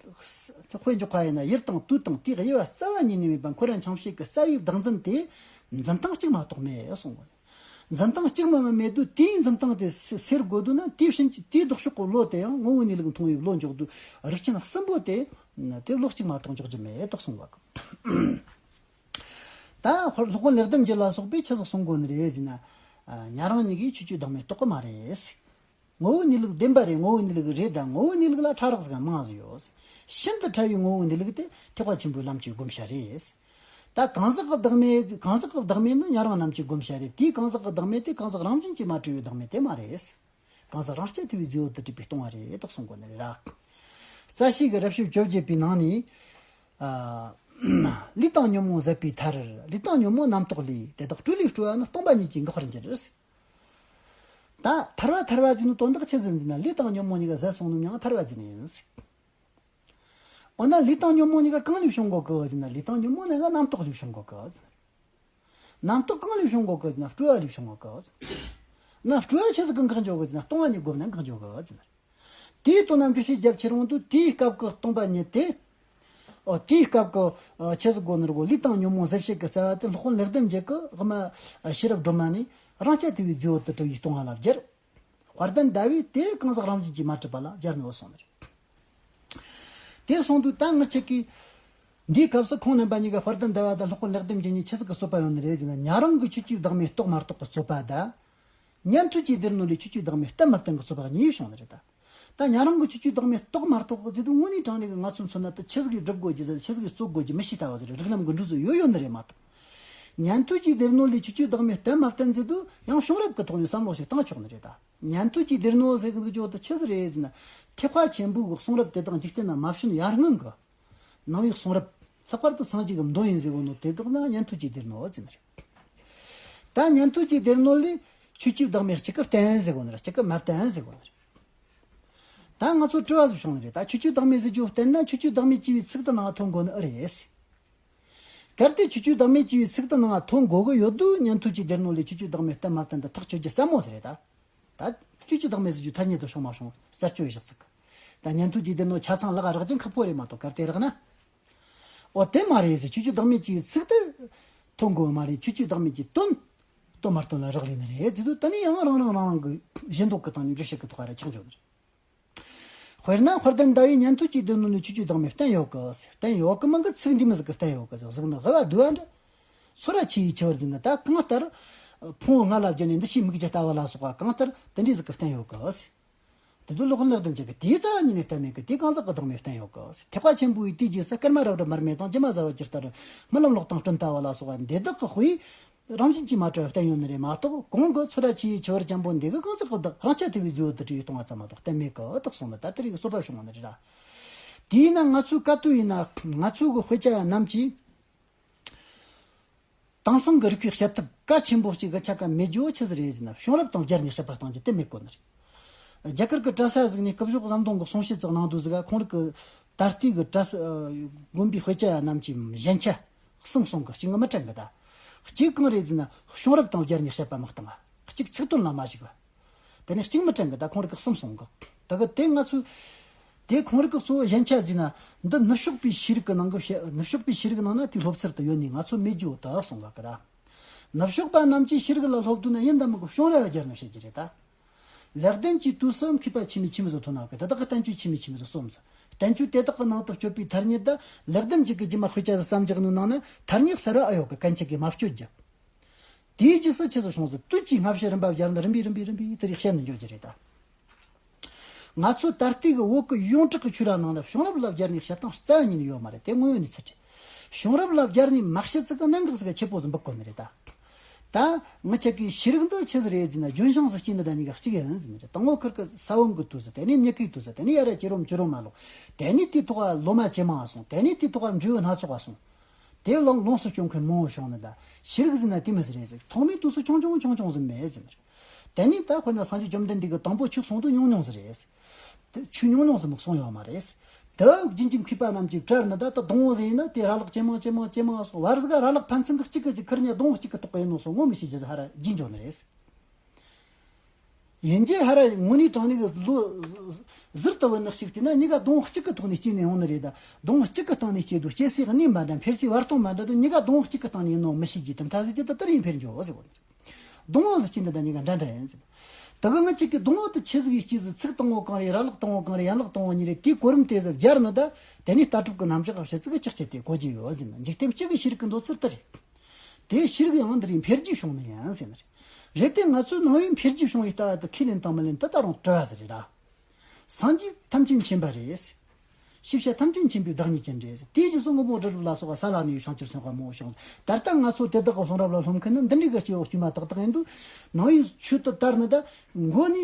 དཔེ་འཇོག་པ་ཡིན་ན། ཡུལ་དང་དུས་དང་དེའི་དབྱེ་བ་རྩ་བ་ཉིད་ནས་མེད་པ། འཁོར་བ་འཁྱམས་བྱེད་ཀྱི་རྩ་བའི་བདག་འཛིན་དེ་འཛིན་སྟངས་གཅིག་མ་གཏོགས་མེད་གསུངས་པ། འཛིན་སྟངས་གཅིག་མ་མེད་དུས། དེའི་འཛིན་སྟངས་དེ་སེལ་དགོས་དུས་ན། དེའི་ཕྱིན་ཅི། དེའི་ལྡོག་ཕྱོགས་ཀྱི་བློ་དེ་ཡང་ངོ་བོའི་གནས་ལུགས་མཐོང་བའི་བློ་འཇོག་དུས། རིགས་ཅན་གསུམ་པོ་དེ་དེ་བློ་གཅིག་མ་གཏོགས་འཇོག་རྒྱུ་མེད་དོ་གསུངས་པ། ད་སློབ་དཔོན་ལེགས་ལྡན་འབྱེད་ལ་སོགས་པས་ཆི་ཟིག་གསུང་གོ་ནི་རེད་ཟེར་ན། ཉན་རང་གཉིས་ཀས་ཆོས་སྤྱོད་བདག་མེད་རྟོགས་གི་མ་རེད། ངོ་བོའི་གནས་ལུགས་བདེན་པ་རེད། ངོ་བོའི་གནས་ལུགས་རེད། ད་ངོ་བོའི་གནས་ལུགས་ལ་ཕྲ་རགས་ཟིག་མང་ཟིག་ཡོད། ཤིན་ཏུ་ཕྲ་བའི་ངོ་བོའི་གནས་ལུགས་དེ་ཐེག་པ་ཆེན་པོའི་ལམ་གྱི་བསྒོམ་བྱ་རེད། ད་གང་ཟག་གི་བདག་མེད། གང་ཟག་གི་བདག་མེད་ནི་ཉན་རང་རྣམས་ཀྱི་བསྒོམ་བྱ་རེད། དེའི་གང་ཟག་གི་བདག་མེད་དེ་གང་ཟག་རང་བཞིན་གྱིས་མ་གྲུབ་པའི་བདག་མེད་དེ་མ་རེད། གང་ཟག་རང་རྐྱ་ཐུབ་པའི་རྫས་པོ་དུ་གྲུབ་པས་སྟོང་བ་རེད་དོ་གསུང་གོ་ནི་རེད་ར། རྩ་ཤེས་ཀྱི་རབ་བྱེད་བཅོ་བརྒྱད་པའི་ནང་ནས། ཨ། ལས་དང་ཉོན་མོངས་ཟད་པའི་མཐར། ལས་དང་ཉོན་མོངས་རྣམ་རྟོག་ལས། དེ་དག་སྤྲོས་ལས་སྤྲོ་བ་ནི། སྟོང་པ་ཉིད་ཀྱིས་འགག་པར་འགྱུར། ད་ཐར་པ་ཐར་པ་ཟེར་ནི་དོན་དག་ཆི་ཟིག་ཟེར་ན། ལས་དང་ཉོན་མོངས་གཉིས་ཀ་ཟད་སོང་ནོ་མྱིང་ཐར་པ་ཟེར་ནི་ཡིན། འོ་ན་ལས་དང་ཉོན་མོངས་གཉིས་ཀ་གང་ལས་བྱུང་གོ་གི་ཟེར་ན། ལས་དང་ཉོན་མོངས་གཉིས་ཀ་རྣམ་རྟོག་ལས་བྱུང་གོ་གི་ཟེར། རྣམ་རྟོག་གང་ལས་བྱུང་གོ་གི་ཟེར་ན། སྤྲོ་བ་ལས་བྱུང་གོ་གི་ཟེར། ན་སྤྲོ་བ་ཆི་ཟིག་གིས་འགག་འགྱོ་གི་ཟེར་ན། སྟོང་པ་ཉིད་བསྒོམས་ན་འགག་འགྱོ་གི་ཟེར། དེའི་དོན་རྣམས་འགྲེལ་བཤད་རྒྱབ་ཁྱེར་འོང་དུས། དེའི་སྐབས་ཀྱི་སྟོང་པ་ཉིད་དེ། ཨོ། དེའི་སྐབས་ཀྱི་ཆི་ཟིག་གོ་ནི་རེད་གོ། ལས་དང་ཉོན་མོངས་ཟད་བྱེད་ཀྱི་རྩ་བ་དེ་སློབ་དཔོན་ལེགས་ལྡན་འབྱེད་ཀྱིས་དབུ་མ་ཤེས་རབ་སྒྲོན་མ་ནས་རང་རྐྱ་ཐུབ་པའི་རྫས་པོ་དུ་གྲུབ་པས་སྟོང་བ་ལ་སྦྱར། དཔལ་ལྡན་ཟླ་བས་དེ་གང་ཟག་རང་བཞིན་གྱིས་མ་གྲུབ་པ་ལ་སྦྱར་ནས་འོ་གསུངས་ནི་རེད། དེ་གསུངས་དུས་ད་ངེད་ཆ་གིས་འདིའི་སྐབས་སུ་ཁོང་རྣམ་པ་གཉིས་ཀ། དཔལ་ལྡན་ཟླ་བ་དང་སློབ་དཔོན་ལེགས་ལྡན་འབྱེད་གཉིས་ཆི་ཟིག་གི་རྩོད་པ་ཡོད་ནི་རེད་ཟེར་ན། ཉན་རང་གི་ཆོས་སྤྱོད་བདག་མེད་རྟོགས་མ་རྟོགས་ཀྱི་རྩོད་པ་དང་། ཉན་ཐོས་ཀྱི་སྡེ་སྣོད་ལས་ཆོས་སྤྱོད་བདག་མེད་བསྟན་མ་བསྟན་གྱི་རྩོད་པ་གཉིས་བྱུང་ནི་རེད་ད། ད་ཉན་རང་གི་ཆོས་སྤྱོད་བདག་མེད་རྟོགས་མ་རྟོགས་ཟེར་དུས། དངོས་གནས་དྲང་གནས་ཀྱི་ང་ཚོས་མཚོན་ན། ད་ཆི་ཟིག་གིས་སྒྲུབ་དགོས་ཀྱི་ཟེར། ཆི་ཟིག་གིས་རྩོད་དགོས་ཀྱི་མི་ཤེས་ལྟ་བུ་ཟིག་རེད། རིགས་ལམ་གྱི་འགྲོས་ཚོ་ཡོད་ཡོད་ནི་རེད་མ་གཏོགས། ཉན་ཐོས་ཀྱི་སྡེ་སྣོད་ལས་ཆོས་སྤྱོད་བདག་མེད་བསྟན་མ་བསྟན་ཟེར་དུས། ཡང་བྱུང་རབས་ཀྱི་ཐོག་ནས་བསམ་བློ་ཞིག་བཏང་ཆོག་ནི་རེད་ད། ཉན་ཐོས་ཀྱི་སྡེ་སྣོད་ཟེར་གི་འདུག་ཅོག་ད་ཆི་ཟིག་རེད་ཟེར་ན། ཐེག་པ་ཆེན་པོའི་གི་གསུང་རབ་དེ་དག་འཇིག་རྟེན་ན་མ་བྱོན་ཡར་སྔོན་གི་ནང་པའི་གསུང་རབ། ལྷག་པར་དུ་སངས་རྒྱས་ཀྱི་མདོ་ཡིན་ཟེར་གོ་ནོ་དེ་དག་ན་ཉན་ཐོས་ཀྱི་སྡེ་སྣོད་ཟེར་ནི་རེད། ད་ཉན་ཐོས་ཀྱི་སྡེ་སྣོད་ལས་ཆོས་སྤྱོད་བདག་མེད་གཅིག་གིས་བསྟན་ཟེར་གོ་ནི་རེད། གཅིག་གིས་མ་བསྟན་ཟེར་གོ་ནི་རེད། ད་ང་ཚོ་དྲི་བ་ཟིག་བྱུང་ནི་རེད། ད་ཆོས་སྤྱོད་བདག་མེད་ཟེར་རྒྱུ་བསྟན་ན། ཆོས་སྤྱོད་བདག་མེད་ཅེས་པའི་ཚིག་དེ་ནང་ཐོན་དགོས་ནི་ཨེ་རེད། གལ་ཏེ་ཆོས་སྤྱོད་བདག་མེད་ཅེས་པའི་ཚིག་དེ་ནང་ཐོན་དགོས་གི་ཡོད་དུས། ཉན་ཐོས་ཀྱི་སྡེ་སྣོད་ལས་ཆོས་སྤྱོད་བདག་མེད་བསྟན་མ་བསྟན་དེ་ཐག་གཅོད་རྒྱུ་སླ་མོ་ཟིག་རེད་ད། ད་ཆོས་སྤྱོད་བདག་མེད་ཟེར་རྒྱུ་ཐ་སྙད་དུ་བྱུང་མ་བྱུང་རྩད་གཅོད་བཞག་ཚིག་ད་ཉན་ཐོས་ཀྱི་སྡེ་སྣོད་ཆ་ཚང་ལག་རག་རྒྱུ་ཁག་པོ་རེད་མ་གཏོགས། གལ་ཏེ་རག་ན། འོ་དེ་མ་རེད་ཟེར། ཆོས་སྤྱོད་བདག་མེད་ཅེས་པའི་ཚིག་དེ་ཐོན་དགོས་མ་རེད། ཆོས་སྤྱོད་བདག་མེད་ཀྱི་དོན་སྟོན་མ་སྟོན་ལ་རག་ལས་ནི་རེད་ཟེར་དུས། དེ་ནས་ཡང་རང་རང་རང་རང་གི་ཞེན་ལྡོག་གི་སྟེང་ནས་འགྲེལ་བཤད་ཀྱི་ཐོག་ར་ཆགས་འཇོག་ནི་རེད། དཔེར་ན་དཔལ་ལྡན་ཟླ་བས་ཉན་ཐོས་ཀྱི་སྡེ་སྣོད་ལས་ཆོས་སྤྱོད་བདག་མེད་བསྟན་ཡོད་གི་ཟེར། བསྟན་ཡོད་གི་མིན་གི་ཚིག་འདི་མོ་ཟིག་གིས་བསྟན་ཡོད་གི་ཟེར། གཟུགས་ནི་དབུལ་བ་བསྡུ་བ་འདྲ། ཚོར་བ་ཆུ་ཡིས་འཁྱུ་བར་འཛིན་ན། ད་གང་ལྟར་ཕུང་པོ་ལྔ་ལ་སྦྱར་ནས་འདུ་བྱེད་མིག་རྒྱུ་ལྟ་བུ་ལ་སོགས་པ། གང་ལྟར་དེ་འདྲའི་ཟིག་གིས་བསྟན་ཡོད་གི་ཟེར། དེ་དུས་སློབ་དཔོན་ལེགས་ལྡན་འབྱེད་ཀྱིས་དེའི་རྩ་བ་ཉིད་ནས་བསྟན་མེད་གི། དེ་གང་ཟག་གི་བདག་མེད་བསྟན་ཡོད་གི་ཟེར། ཐེག་པ་ཆེན་པོ་ཡི་དུས་རྒྱུན་གསུམ། སྐར་མ་རབ་རིབ་མར་མེ་དང་། སྒྱུ་མ་ཟ་བ་ཇི་ལྟར་རྨི་ལམ་གློག་དང་སྤྲིན་ལྟ་བུ་ལ་སོགས་པ། འདི་དག་གི་དཔེས་རང་བཞིན་གྱིས་མ་གྲུབ་པ་བསྟན་ཡོད་ནི་རེད་མ་གཏོགས། གོང་གི་ཚོར་བ་ཆུ་ཡིས་འཁྱུ་བར་འཇམ་པོ་འདི་གི་གང་ཟག་གི་བདག་རང་རྐྱ་ཐུབ་པའི་རྫས་པོ་དུ་གྲུབ་པས་སྟོང་བ་ཙམ་མ་གཏོགས་བསྟན་མེད་གི་དོ་གསུངས་ནི། ད་དེ་རིགས་རྩོད་པ་བྱུང་བ་ནི་རེད་ར། དེས་ན་ང་ཚོའི་བཀའ་བསྡུར་ཡིན་ན། ང་ཚོའི་གི་དཔེ་ཆ་རྣམས་ཀྱིས་དེང་སང་གི་རིག་པའི་དཔྱད་ཐབས་གལ་ཆེན་པོ་གཅིག་གི་ཆ་ག་མེད་རྒྱུ་ཆི་ཟིག་རེད་ཟེར་ན། བྱུང་རབས་དང་སྦྱར་ནས་དཔྱད་པ་གཏང་རྒྱུ་དེ་མེད་གོ་ནི་རེད། རྒྱ་གར་གྱི་གྲྭ་ས་ཟིག་ནས་སྐུ་གཞོགས་ཟམ་གདོང་གིས་གསུང་བཤད་ཙག་གནང་དུས་ཟིག་ག་ཁོང་རིགས་ཀྱི་ད་ལྟའི་གི་གྲྭ་ས་དགོན་པའི་དཔེ་ཆ་རྣམས་ཀྱི་ཞན་ཆ་གསུམ་གསུངས་གི། གཅིག་ངས་མི་དྲན་གི། ད་གཅིག་གང་རེད་ཟེར་ན། བྱུང་རབས་དང་སྦྱར་ནས་དཔྱད་པ་མི་གཏང་བ། གཅིག་ཚིག་དོན་ལ་མ་གཞིགས་པ། དེ་ནས་གཅིག་མི་དྲན་གི། ད་ཁོང་རིགས་ཀྱིས་གསུམ་གསུངས་གི། ད་གི་དེ་ང་ཚོས་དེ་ཁོང་རིགས་ཀྱི་གཙོ་བོ་ཞན་ཆ་ཟེར་ན། འདི་ནུབ་ཕྱོགས་པའི་ཤེས་རིག་གི་ནང་གི་བཤད། ནུབ་ཕྱོགས་པའི་ཤེས་རིག་ནང་ན་དེའི་སློབ་ཚུལ་དུ་ཡོད་ནི་ང་ཚོ་མེད་རྒྱུ་དག་གསུངས་གི་ར། ནུབ་ཕྱོགས་པ་རྣམས་ཀྱིས་ཤེས་རིག་ལ་སློབ་དུས་ན་ཡིན་དང་མིན་གི་བྱུང་རབས་སྦྱར་ནས་བཤད་རྒྱུ་རེད་ད། ལེགས་ལྡན་གྱི་དུས་སུ་མཁས་པ་ཆི་མོ་ཆི་མོ་ཟིག་ཐོན་ནི་གི། དེ་དག་གི་བསྟན་བཅོས་ཆི་མོ་ཆི་མོ་ཟིག་རྩོམ་ཟིག། བསྟན་བཅོས་དེ་དག་གི་ནང་དུ་སྤྱོད་པའི་ཐ་སྙད་དེ་ལེགས་ལྡན་འབྱེད་ཀྱིས་རྗེས་མ་དཔེ་ཆ་ཟིག་བརྩམས་བཞག་ནོའི་ནང་ན་ཐ་སྙད་གསར་བ་ཨེ་ཡོད་གི། གན་ཆི་གིས་མ་བཅོས་རྒྱུ། དེའི་རྗེས་སུ་ཆི་ཟིག་བྱུང་ཟིག། དུས་ཀྱི་སྔ་ཕྱི་རིམ་པ་སྦྱར་ནས་རིམ་པས་རིམ་པས་རིམ་པས་དེ་རིགས་བཤད་ནས་འགྱོ་རྒྱུ་རེད་ད། ང་ཚོ་ད་ལྟའི་གི་བོད་ཀྱི་ཡོངས་གྲགས་ཀྱི་ཆོས་ར་ནང་ལ་བྱུང་རབས་ལ་སྦྱར་ནས་བཤད་སྟངས་རྩ་བ་ཉིད་ནས་ཡོད་མ་རེད། དེ་དངོས་ཡོད་གནས་ཚུལ་རེད། བྱུང་རབས་ལ་སྦྱར་ནས་མ་བཤད་ཚིག་གི་གནད་འགག་ཟིག་ག་ཆེ་པོ་ཟིག་འབུད་དགོས་ནི་རེད་ད། ད་ང་ཅག་གི་ཤེས་རིག་འདི་ཆི་ཟིག་རེད་ཟེར་ན། ལྗོན་ཤིང་ཟེར་གྱི་འདི་ད་གཉིས་ཀ་གཅིག་ཡིན་ཟེར་ནི་རེད། དང་པོ་ཁུར་གི་ས་བོན་གི་དུས་ཟེར། དེ་ནས་མྱུ་གུའི་དུས་ཟེར། དེ་ནས་ཡར་ར་བྱེ་རོམ་བྱེ་རོམ་མ་ལོག་དེ་ནས་དེའི་ཐོག་ལོ་མ་ཇེ་མང་སོང་། དེ་ནས་དེའི་ཐོག་འབྲས་བུ་སྣ་ཚོགས་སོང་། དེ་ལོངས་ལོངས་སུ་སྤྱོད་མཁན་མང་བོ་བྱུང་ནི་ད། ཤེས་རིག་ཟེར་ན་དེ་མོ་ཟིག་རེད་ཟེར། ཐོག་མའི་དུས་སུ་ཆུང་ཆུང་ཆུང་ཆུང་ཟིག་མེད་ཟེར་ནི་རེད། དེ་ནས་ད་དཔེར་ན་སངས་རྒྱས་བཅོམ་ལྡན་འདས་ཀྱིས་དང་པོ་ཆོས་གསུངས་དུས་ཉུང་ཉུང་ཟིག་རེད། དེ་ཆོས་ཉུང་ཉུང་ཟིག་མོ་གསུངས་ཡོད་མ་རེད། དེ་རྒྱུན་གྱི་མཁས་པ་རྣམས་ཀྱིས་བྲལ་ནི་ད། ད་སྡོང་བོ་ཟིག་ཡིན་ན་དེ་ར་ལག་ཇེ་མང་ཇེ་མང་ཇེ་མང་སོང་། བར་ཟིག་ར་ལག་ཕན་ཚུན་གྱི་གཅིག་གི་གཅིག་ཁུར་ནས་སྡོང་བོ་གཅིག་གི་ཐོག་གི་ཡིན་ནོ་སོང་ངོ་མི་ཤེས་རྒྱུ་ཟིག་ཧ་ར་རྒྱུན་འཇོག་ནི་རེད། ཡིན་གྱི་ཧ་ར་དངོས་གནས་དྲང་གནས་གི་ལོ་ཟུར་དུ་བུད་ནི་གཅིག་དེ་ན་གཉིས་ཀ་སྡོང་བོ་གཅིག་གི་ཐོག་ནས་སྐྱེས་ནས་ཡོང་ནི་རེད། ད་སྡོང་བོ་གཅིག་གི་སྟེང་ནས་སྐྱེས་དུས་སྐྱེ་སའི་གནས་མ་འདྲ། འཕེལ་སའི་བར་སྟོང་མ་འདྲ་དུས་གཉིས་ཀ་སྡོང་བོ་གཅིག་གི་སྟེང་ནས་ཡིན་ནོ་མི་ཤེས་རྒྱུ་དེ་མཐའ་ཟིག་ཅི་ད་དེར་ཡིན་འཕེལ་འགྱོ་ཟེར་བ་ནི། སྡོང་བོ་ཟེར་གྱི་འདི་དང་གཉིས་ཀ་འདྲ་འདྲ་ཡིན་ཟེར། ད་གི་ང་གཅིག་གི་སྡོང་བོ་དེ་ཆི་ཟིག་ཡིན་སྐྱེས་ཟིག་ཚིག་དང་པོ་གང་རེད། ར་ལག་དང་པོ་གང་རེད། ཡན་ལག་དང་པོ་གཉིས་རེད། དེའི་གོ་རིམ་དེ་ཟིག་སྦྱར་ནི་ད། དེ་ནས་ལྟ་གྲུབ་ཀྱི་རྣམ་གཞག་བཤད་ཚིག་གི་ཅག་ཅེ་དེ་གོ་རྒྱུ་ཡོད་ཟེར་ན། འཇིག་རྟེན་སྤྱི་གི་ཤེས་རིག་གི་འདོད་ཚུལ་དེ་རེད། དེ་ཤེས་རིག་ཡང་འདི་རིང་འཕེལ་རྒྱས་བྱུང་ནི་ཡིན་ཟེར་ནི་རེད། རེད་དེ་ང་ཚོའི་ནང་པའི་འཕེལ་རྒྱས་བྱུང་བའི་ལྟ་བ་དེ་ཁས་ལེན་དང་མི་ལེན་དེ་ད་རུང་དྲི་བ་ཟིག་རེད་ར། སངས་རྒྱས་ཐམས་ཅད་མཁྱེན་པ་རེད། ཤེས་བྱ་ཐམས་ཅད་མཁྱེན་པའི་བདག་ཉིད་ཅན་རེད། དེའི་རྗེས་སུ་མགོན་པོ་རི་རབ་ལ་སོགས་པ་ས་ལ་གནས་པའི་བྱང་ཆུབ་སེམས་དཔའ་མང་བོ་བྱུང་། ད་ལྟ་ང་ཚོ་དེ་དག་གི་གསུང་རབ་ལ་སློབ་མཁན་ནི་འདི་འདྲའི་གི་སྐྱེ་བོ་དཀྱུས་མ་ཏག་ཏག་ཡིན་དུས། ནང་པའི་ཆོས་དེ་དར་ནི་ད་མགོ་ནས་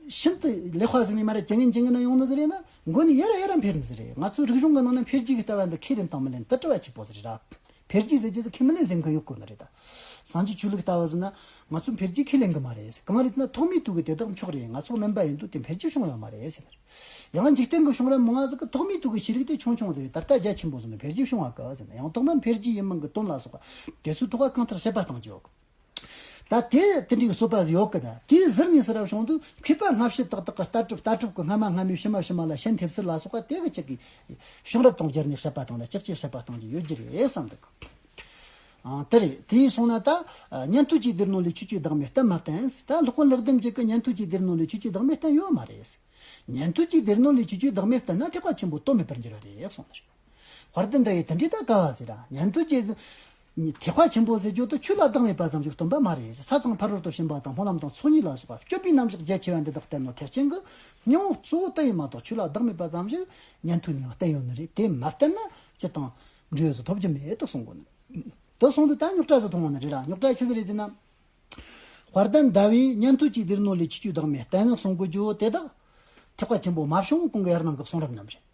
ཤིན་ཏུ་ལེགས་པ་ཟིག་ནས་མར་ཇེ་ངན་ཇེ་ངན་ན་ཡོང་ནི་ཟིག་རེད་ན། མགོ་ནས་ཡར་ཡར་འཕེལ་ནི་ཟིག་རེད། ང་ཚོའི་རིག་གཞུང་གི་ནང་ན་འཕེལ་རྒྱས་ཀྱི་ལྟ་བ་འདི་ཁས་ལེན་དང་མི་ལེན་དེ་དྲི་བ་ཆེ་པོ་ཟིག་རེད་ར། འཕེལ་རྒྱས་ཟེར་རྒྱུ་ཟིག་ཁས་མི་ལེན་ཟེར་མཁན་ཡོད་དགོས་ནི་རེད་ད། སངས་རྒྱས་ཆོས་ལུགས་ལྟ་བུ་ཟེར་ན་ང་ཚོ་འཕེལ་རྒྱས་ཁས་ལེན་གི་མ་རེད་ཟེར། གང་རེད་ཟེར་ན་ཐོག་མའི་དུས་ཀྱི་དེ་དག་མཆོག་རེད། ང་ཚོ་སྨན་པ་ཡིན་དུས་དེ་འཕེལ་རྒྱས་བྱུང་ཡོད་མ་རེད་ཟེར། ཡང་འཇིག་རྟེན་གྱི་བྱུང་རབས་མང་ང་ཟིག་གི་ཐོག་མའི་དུས་ཀྱི་ཤེས་རིག་དེ་ཆུང་ཆུང་ཟིག་རེད། ད་ལྟ་རྒྱ་ཆེན་པོ་ཟིག་ནས་འཕེལ་རྒྱས་བྱུང་བ་གི་ཟེར་ན། ཡང་ཐོག་མར་འཕེལ་རྒྱས་ཡིན་མིན་གྱི་དོན་ལ་སོགས་པ་དེ་ཚོའི་ཐོག་ག་གང་ལྟར་དཔྱད་པ་གཏོང་རྒྱུ་ཡོད་གི། ད་དེ་དེ་འདྲའི་གི་རྩོད་པ་ཟིག་ཡོད་གི། ད་དེའི་ཟུར་ནས་ཟེར་ར་བྱུང་དུས་མཁས་པ་སྔ་ཕྱི་ཏག་ཏག་གི་ལྟ་གྲུབ་ལྟ་གྲུབ་ཀྱི་སྔ་མ་སྔ་མའི་ཕྱི་མ་ཕྱི་མ་ལ་ཞལ་འདེབས་ཚུལ་ལ་སོགས་པ་དེ་གི་ཅིག་གི་བྱུང་རབས་དང་སྦྱར་ནས་དཔྱད་པ་གཏོང་ན་ཅིག་ཅིག་དཔྱད་པ་གཏོང་རྒྱུ་ཡོད་རྒྱུ་རེད་བསམ་འདུག། ཨང་། དེ་རེད། དེ་སོང་ན་ད་ཉན་ཐོས་ཀྱིས་སྡེ་སྣོད་ལས་ཆོས་ཀྱི་བདག་མེད་བསྟན་མ་བསྟན། ད་སློབ་དཔོན་ལེགས་ལྡན་འབྱེད་ཀྱིས་ཉན་ཐོས་ཀྱིས་སྡེ་སྣོད་ལས་ཆོས་ཀྱི་བདག་མེད་བསྟན་ཡོད་མ་རེད། ཉན་ཐོས་ཀྱིས་སྡེ་སྣོད་ལས་ཆོས་ཀྱི་བདག་མེད་བསྟན་ན་ཐེག་པ་ཆེན་པོ་དོན་མེད་པར་འགྱུར་བ་རེད་གསུངས་ནི་རེད། དཔལ་ལྡན་ཟླ་བས་དེ་འདྲའི་ད་ག་བ་ཟེར་ར། ཉན་ཐོས་ཀྱིས་ཐེག་པ་ཆེན་པོ་ཟེར་རྒྱུ་དེ་ཆོས་ལ་བདག་མེད་པ་ཙམ་ཞིག་སྟོན་པ་མ་རེད། ས་དང་ཕ་རོལ་ཏུ་ཕྱིན་པ་དང་སྨོན་ལམ་དང་ཚོགས་གཉིས་ལ་སོགས་པ་སྤྱོད་པའི་རྣམ་གཞག་རྒྱ་ཆེ་བ་འདི་དག་བསྟན་ནོ་ཐེག་ཆེན་གྱི་སྙིང་པོ་གཙོ་བོ་དེ་ཡིན་མ་གཏོགས་ཆོས་ལ་བདག་མེད་པ་ཙམ་ཞིག་ཉན་ཐོས་ནས་ཡང་བསྟན་ཡོད་ནི་རེད། དེ་མ་བསྟན་ན་སྤྱིར་བཏང་འབྲས་བུ་ཐོབ་རྒྱུ་མེད་དུ་གསུང་གོ་ནི། དེ་གསུང་དུས་ད་རྙོག་དྲ་ཟིག་མཐོང་བ་ནི་རེད་ར། རྙོག་དྲ་ཆི་ཟིག་རེད་ཟེར་ན། དཔལ་ལྡན་ཟླ་བས་ཉན་ཐོས་ཀྱིས་སྡེ་སྣོད་ལས་ཆོས་ཀྱི་བདག་མེད་བསྟན་གསུང་གོ་རྒྱུ་དེ་དག་ཐེག་པ་ཆེན་པོ་མ་བྱུང་གོང་གི་ཡར་ནང་གི་གསུང་རབ་རྣམས་རེད།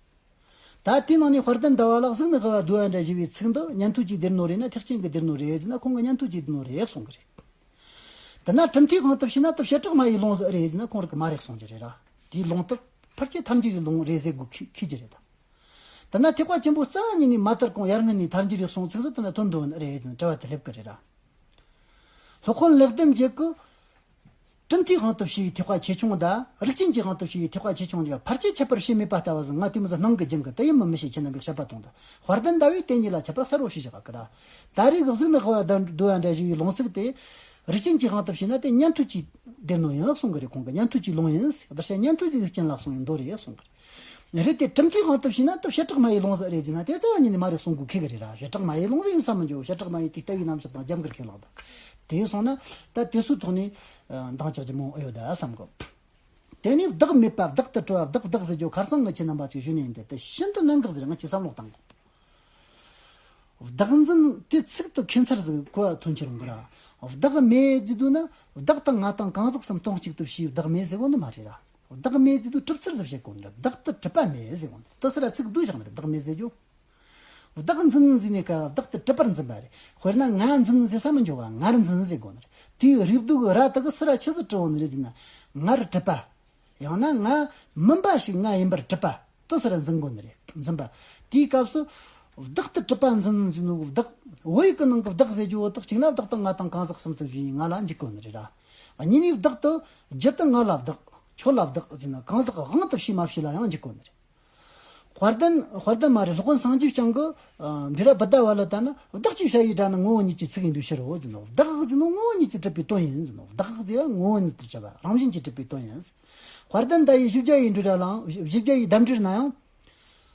ད་དེའི་ནང་ནས་དཔལ་ལྡན་ཟླ་བ་ལ་གཟུགས་ནས་དབུལ་བ་བསྡུ་བ་འདྲ་ཞེས་པའི་ཚིག་འདི་ཉན་ཐོས་ཀྱི་སྡེ་སྣོད་རེད་ན་ཐེག་ཆེན་གྱི་སྡེ་སྣོད་རེད་ཟེར་ན་ཁོང་གིས་ཉན་ཐོས་ཀྱི་སྡེ་སྣོད་རེད་གསུང་གི་རེད། དེ་ན་གྲུབ་མཐའི་དབང་དུ་བྱས་ན་དེ་བྱེ་བྲག་སྨྲ་བའི་ལུང་ཟིག་རེད་ཟེར་ན་ཁོང་རིགས་ཀྱིས་མ་རེད་གསུང་གི་རེད་ར། དེའི་ལུང་དེ་ཕལ་ཆེར་ཐལ་འགྱུར་བའི་ལུང་རེད་ཟེར་དགོས་ཁེ་ཁེ་གི་རེད་ད། དེ་ན་ཐེག་པ་ཆེན་པོ་རྩ་བ་ཉིད་ནས་མ་དར་གོང་ཡར་སྔོན་ནས་ཐལ་འགྱུར་བའི་གསུང་ཚིག་ཟིག་དེ་ན་ཐོན་འདུག་ནི་རེད་ཟེར་ན་དྲི་བ་དེ་སླེབས་ཀྱི་རེད་ར། སློབ་དཔོན་ལེགས་ལྡན་འབྱེད་ཀྱིས་གྲུབ་མཐའི་དབང་དུ་བྱས་པའི་ཐེག་པ་ཆེ་ཆུང་དང་རིགས་ཅན་གྱི་དབང་དུ་བྱས་པའི་ཐེག་པ་ཆེ་ཆུང་གཉིས་ཀ་ཕལ་ཆེར་ཁྱད་པར་བྱེད་མེད་པ་ལྟ་བུ་ཟིག་ང་དེ་མོ་ཟིག་སྣང་གི་སྦྱིན་གི། དེ་ཡིན་མིན་མི་ཤེས། ཁྱེད་རྣམ་པས་དཔྱད་པ་གཏོང་དང་། དཔལ་ལྡན་ཟླ་བས་དེ་གཉིས་ལ་ཁྱད་པར་གསལ་བོ་ཞིག་བཞག་གི་ར། ད་རེས་ཀྱི་གཟུགས་ནས་དབུལ་བ་བསྡུ་བ་འདྲ་ཞེས་པའི་ལུང་ཚིག་དེ་རིགས་ཅན་གྱི་དབང་དུ་བྱས་ན་དེ་ཉན་ཐོས་ཀྱི་སྡེ་སྣོད་ཡིན་གསུང་གི་རེད། ཁོང་གིས་ཉན་ཐོས་ཀྱི་ལུང་ཡིན་ཟེར། བདག་ཅག་ཉན་ཐོས་ཀྱི་གཟུགས་ཅན་ལ་གསུངས་པའི་མདོ་རེད་གསུང་གི་རེད། རེད་དེ་གྲུབ་མཐའི་དབང་དུ་བྱས་ན་དེ་བྱེ་བྲག་སྨྲ་བའི་ལུང་ཟིག་རེད་ཟེར་ན་དེ་རྩ་བ་ཉིད་ནས་མ་རེད་གསུང་དགོས་ཁེ་གི་རེད་ར། བྱེ་བྲག་སྨྲ་བའི་ལུང་ཟིག་ཡིན་ས་མི་འགྱོ། བྱེ་བྲག་སྨྲ་བའི་དེ་ལྟ་བའི་རྣམ་གཞག་དང་རྒྱབ་འགལ་ཁས་བླངས་དང་། དེ་སོང་ན་ད་དེ་ཚོའི་ཐོག་ནས་འདང་རྒྱག་རྒྱུ་མང་ཨེ་ཡོད་ད་བསམ་གི། དེ་ནས་བདག་མེད་པ་བདག་ཏུ་གྲུབ་པ་བདག་བདག་ཟེར་རྒྱུ་ཁ་སང་ངས་ཁྱེད་རྣམ་པ་ཅིག་ཞུས་ནས་ཡིན་ཏེ། དེ་ཤིན་ཏུ་གནད་འགག་ཟིག་རེད། ང་ཁྱེད་བསམ་བློ་བཏང་དགོས། བདག་འཛིན་དེ་ཚིག་ཏུ་ཁྱད་མཚར་ཟིག་གོ་བ་ཐོན་ཁྱེར་འོང་གི་ར། བདག་མེད་ཟེར་དུས་ན་བདག་དང་ང་དང་གང་ཟག་གསུམ་དོན་གཅིག་ཏུ་བྱས་བདག་མེད་ཟེར་གོ་ནི་མ་རེད་ར། བདག་མེད་ཟེར་དུས་གྲུབ་ཚུལ་ཟིག་བཤད་གོ་ནི་ར། བདག་ཏུ་གྲུབ་པ་མེད་ཟེར་གོ་ནི། དེ་སུ་ར་ཚིག་བསྡུས་བཞག་ནི་ར། བདག་མེད་ཟེར་རྒྱུ། བདག་འཛིན་ཟེར་ནས་ཀ་བདག་ཏུ་གྲུབ་པར་འཛིན་པ་རེད། དཔེར་ན་ང་འཛིན་ཟེར་ས་མི་འགྱོ་ག་ངར་འཛིན་ཟེར་དགོས་ནི་རེད། དེའི་རིགས་བསྡུས་ཀྱི་ར་དེ་གིས་སུ་ར་ཆི་ཟིག་གྲུབ་ཡོང་ནི་རེད་ཟེར་ན། ངར་གྲུབ་པ། ཡང་ན་ང་མིན་པ་ཞིག་ང་ཡིན་པར་གྲུབ་པ། དེ་སུ་ར་འཛིན་དགོས་ནི་རེད། འཛིན་པ། དེའི་སྐབས་སུ་བདག་ཏུ་གྲུབ་པ་འཛིན་ཟེར་ནོ་བདག་བོད་ཡིག་གི་ནང་གི་བདག་ཟེར་རྒྱུ་བོ་དེ་གཅིག་ན་བདག་དང་ང་དང་གང་ཟག་གསུམ་དུ་བྱས་ང་ལ་འཇུག་དགོས་ནི་རེད་ར། གཉིས་ནས་བདག་དེ་རྒྱུ་དེ་ང་ལ་བདག་ཁྱོད་ལ་བདག་ཟེར་ན་གང་ཟག་གི་དབང་དུ་བྱས་མ་བྱས་ལ་ཡང་འཇུག་དགོས་ནི་རེད། དཔལ་ལྡན། དཔལ་ལྡན་མ་རེད། སློབ་དཔོན་སངས་རྒྱས་བསྐྱངས་ཀྱིས་ཨ་འདི་ར་བུདྡྷ་བ་ལ་ལྟ་ན་བདག་ཅེས་བྱ་བའི་སྒྲ་ནི་ངོ་བོ་ཉིད་ཀྱི་ཚིག་ཡིན་པའི་ཕྱིར་རོ་ཟེར་ནོ། བདག་ཟེར་ནོ་ངོ་བོ་ཉིད་ཀྱིས་གྲུབ་པའི་དོན་ཡིན་ཟེར་ནོ། བདག་ཟེར་བ་ངོ་བོ་ཉིད་དུ་གྲུབ་པ་རང་བཞིན་གྱིས་གྲུབ་པའི་དོན་ཡིན། དཔལ་ལྡན་ཟླ་བའི་བཞི་བརྒྱ་ཡི་འགྲོས་ར་ལའང་བཞི་བརྒྱ་ཡི་གདམས་འགྲེལ་ན་ཡང་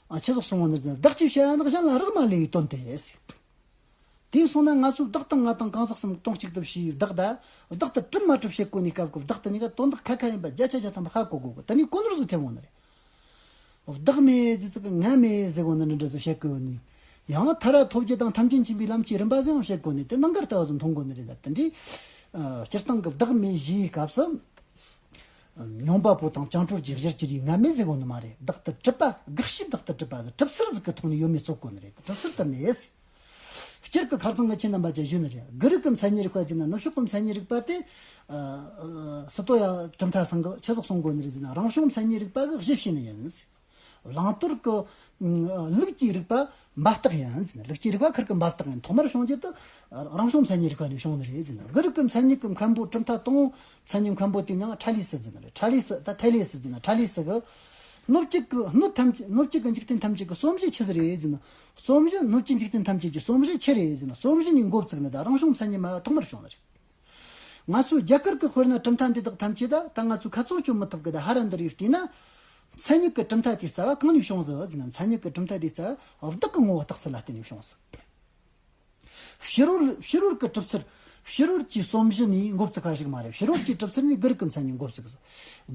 ཨ་ཆི་ཟིག་གསུངས་པ་ནི། བདག་ཅེས་བྱ་བ་ནི་གཞན་ལ་རག་མ་ལས་པའི་དོན་ཏེ། དེ་སོང་ན་ང་ཚོས་བདག་དང་ང་དང་གང་ཟག་གསུམ་དོན་གཅིག་ཏུ་བྱས་བདག་དང་བདག་ཏུ་གྲུབ་མ་གྲུབ་བྱེད་དགོས་ནི་སྐབས་ཀྱི་བདག་དེ་གཉིས་ཀ་དོན་དག་ཁ་ཁ་ཡིན་པ་བརྒྱ་ཆ་བརྒྱ་ཐམ་པ་ཧ་གོ་དགོས་གི། དེ་ནས་གོ་ནོར་ཟིག་ཐེབས་འོང་ནི་རེད། བདག་མེད་ཟེར་ཚིག་གི་ང་མེད་ཟེར་གོ་ནི་འདྲ་འདྲ་ཟིག་བཤད་གི་ཡོད་ནི། ཡང་མཐར་ཐོབ་བྱེད་དང་ཐམས་ཅད་མཁྱེན་པའི་ལམ་གྱི་རིམ་པ་ཟེར་ཡང་བཤད་དགོས་ནི་དེ་ནང་ཀར་ལྟ་བ་ཟིག་མཐོང་དགོས་ནི་རེད། ད་དེ་འདྲའི་ཨ་སྤྱིར་བཏང་གི་བདག་མེད་བཞིའི་སྐབས་སུ། སྙོམས་པ་པོ་དང་བྱང་གྲོལ་གྱི་གཞིར་གྱུར་པའི་ངམ་མེད་ཟེར་གོ་ནི་མ་རེད། བདག་ཏུ་གྲུབ་པ། དགག་བྱའི་བདག་ཏུ་གྲུབ་པ་ཟེར། གྲུབ་ཚུལ་ཟིག་གི་ཐོག་ནས་ཡོད་མེད་རྩོད་གོ་ནི་རེད། གྲུབ་ཚུལ་དུ་མེད། སྤྱིར་གྱི་ཁ་སང་ང་ཁྱེད་རྣམ་པ་ཅག་ཞུས་ནི་རེད། གུ་རུ་གི་མཚན་ཉིད་རིག་པ་ཟེར་ན་ནུབ་ཕྱོགས་གི་མཚན་ཉིད་རིག་པ་དེ། ཨ་ཨ་སི་ཏོ་ཡ་གྲུབ་མཐའ་སང་གི་ཆི་ཟིག་གསུང་གོ་ནི་རེད་ཟེར་ན། རང་བྱུང་མཚན་ཉིད་རིག་པ་གི་གཞི་བྱས་ནི་ཡིན། བླང་དོར་གྱི་ཨ་ལུགས་ཀྱི་རིགས་པ་འབབ་རྟགས་ཡིན་ཟེར་ན། ལུགས་ཀྱི་རིགས་པ་ཁིར་གི་འབབ་རྟགས་ཡིན། ཐོག་མར་བྱུང་རྒྱུ་དེ་རང་བྱུང་མཚན་ཉིད་རིག་པ་ནས་བྱུང་ནི་རེད་ཟེར་ན། གུ་རུ་གི་མཚན་ཉིད་ཀྱི་མཁན་པོ་གྲུབ་མཐའ་དང་པོ་མཚན་ཉིད་མཁན་པོ་དེའི་མྱིང་ང་ཁྲ་ལི་སི་ཟེར་ནི་རེད། ཁྲ་ལི་སི་ད་ཐེ་ལེ་སི་ཟེར་ན། ཁྲ་ལི་སི་གི་སྣོད་བཅུད་ཀྱི་སྣོད་ཐམས་ཅད། སྣོད་བཅུད་ཀྱི་འཇིག་རྟེན་ཐམས་ཅད་ཀྱི་རྩོམ་གཞི་ཆི་ཟིག་རེད་ཟེར་ན། རྩོམ་གཞི། སྣོད་བཅུད་འཇིག་རྟེན་ཐམས་ཅད་ཀྱི་རྩོམ་གཞི་ཆི་རེད་ཟེར་ན། རྩོམ་གཞི་ནས་འགོ་བཙུགས་ནི་ད་རང་བྱུང་མཚན་ཉིད་མ་ཐོག་མར་བྱུང་ནི་རེད། ང་ཚོའི་རྒྱ་གར་གྱི་དཔེར་ན་གྲུབ་མཐའ་འདི་དག་ཐམས་ཅད་ད་ད་ང་ཚོས་ཁ་ཚོན་གཅོད་མི་ཐུབ་གི། ད་ཧ་ར་འདི་རིགས་བལྟས་ན། མཚན་ཉིད་ཀྱི་གྲུབ་མཐའ་དེའི་རྩ་བ་གང་ནས་བྱུང་ཟིག་ཟེར་ན། མཚན་ཉིད་ཀྱི་གྲུབ་མཐའ་དེའི་རྩ་བ་བདག་གི་ངོ་བོ་རྟགས་ཚུལ་ལ་བརྟེན་ནས་བྱུང་ཟིག། ཕྱི་རོལ། ཕྱི་རོལ་གྱི་གྲུབ་ཚུལ། ཕྱི་རོལ་གྱི་རྩོམ་གཞི་ནས་འགོ་བཙུགས་པ་ཞིག་མ་རེད། ཕྱི་རོལ་གྱི་གྲུབ་ཚུལ་ནས་གུ་རུ་གི་མཚན་ཉིད་འགོ་བཙུགས་ཟིག།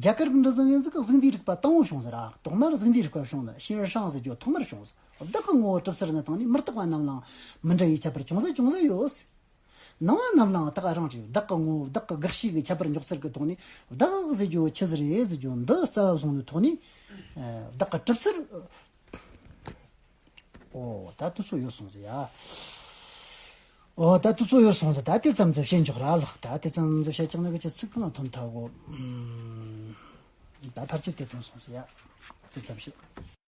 རྒྱ་གར་གྱི་འབྲུ་ཟན་ཡན་ཟིག་གཟུགས་འདས་རིག་པ་དང་པོ་བྱུང་ཟིག་ར། ཐོག་མར་གཟུགས་འདས་རིག་པ་བྱུང་ལ། ཤིན་ཧྲང་ཟེར་རྒྱུ་ཐོག་མར་བྱུང་ཟིག། བདག་གི་ངོ་བོ་གྲུབ་ཚུལ་ནི་སྟེང་ནས་མི་རྟག་པ་རྣམས་ལའང་མི་འདྲ་བའི་ཁྱད་པར་ཅུང་ཟད་ཅུང་ཟད་ཡོད། སྣང་བ་རྣམས་ལའང་རྟགས་རང་རེད། བདག་གི་ངོ་བོ་བདག་གི་དགག་བྱའི་གི་ཁྱད་པར་འཇོག་ཚུལ་གི་ཐོག་ནས་བདག་ཟེར་རྒྱུ་ཆི་ཟིག་རེད་ཟེར་རྒྱུ་འདི་རྩ་བ་བཟུང་ནས་ཐོག་ནས། ཨ་བདག་གི་གྲུབ་ཚུལ། ཨོ་ད་དུས་ཚོད་ཡོལ་སོང་ཟིག་ཡ། ཨོ་ད་དུས་ཚོད་ཡོལ་སོང་ཟིག། ད་དེ་ཙམ་ཟིག་བཤད་འཇོག་ར་ལགས། ད་དེ་ཙམ་ཟིག་བཤད་ཀྱང་ན་གི་ཅི་ཚིག་གང་ཐོན་ཐལ་གོ། ཨམ། ད་ཕལ་ཆེར་དེ་ཐོན་སོང་ཟིག་ཡ། དེ་ཙམ་བཤད།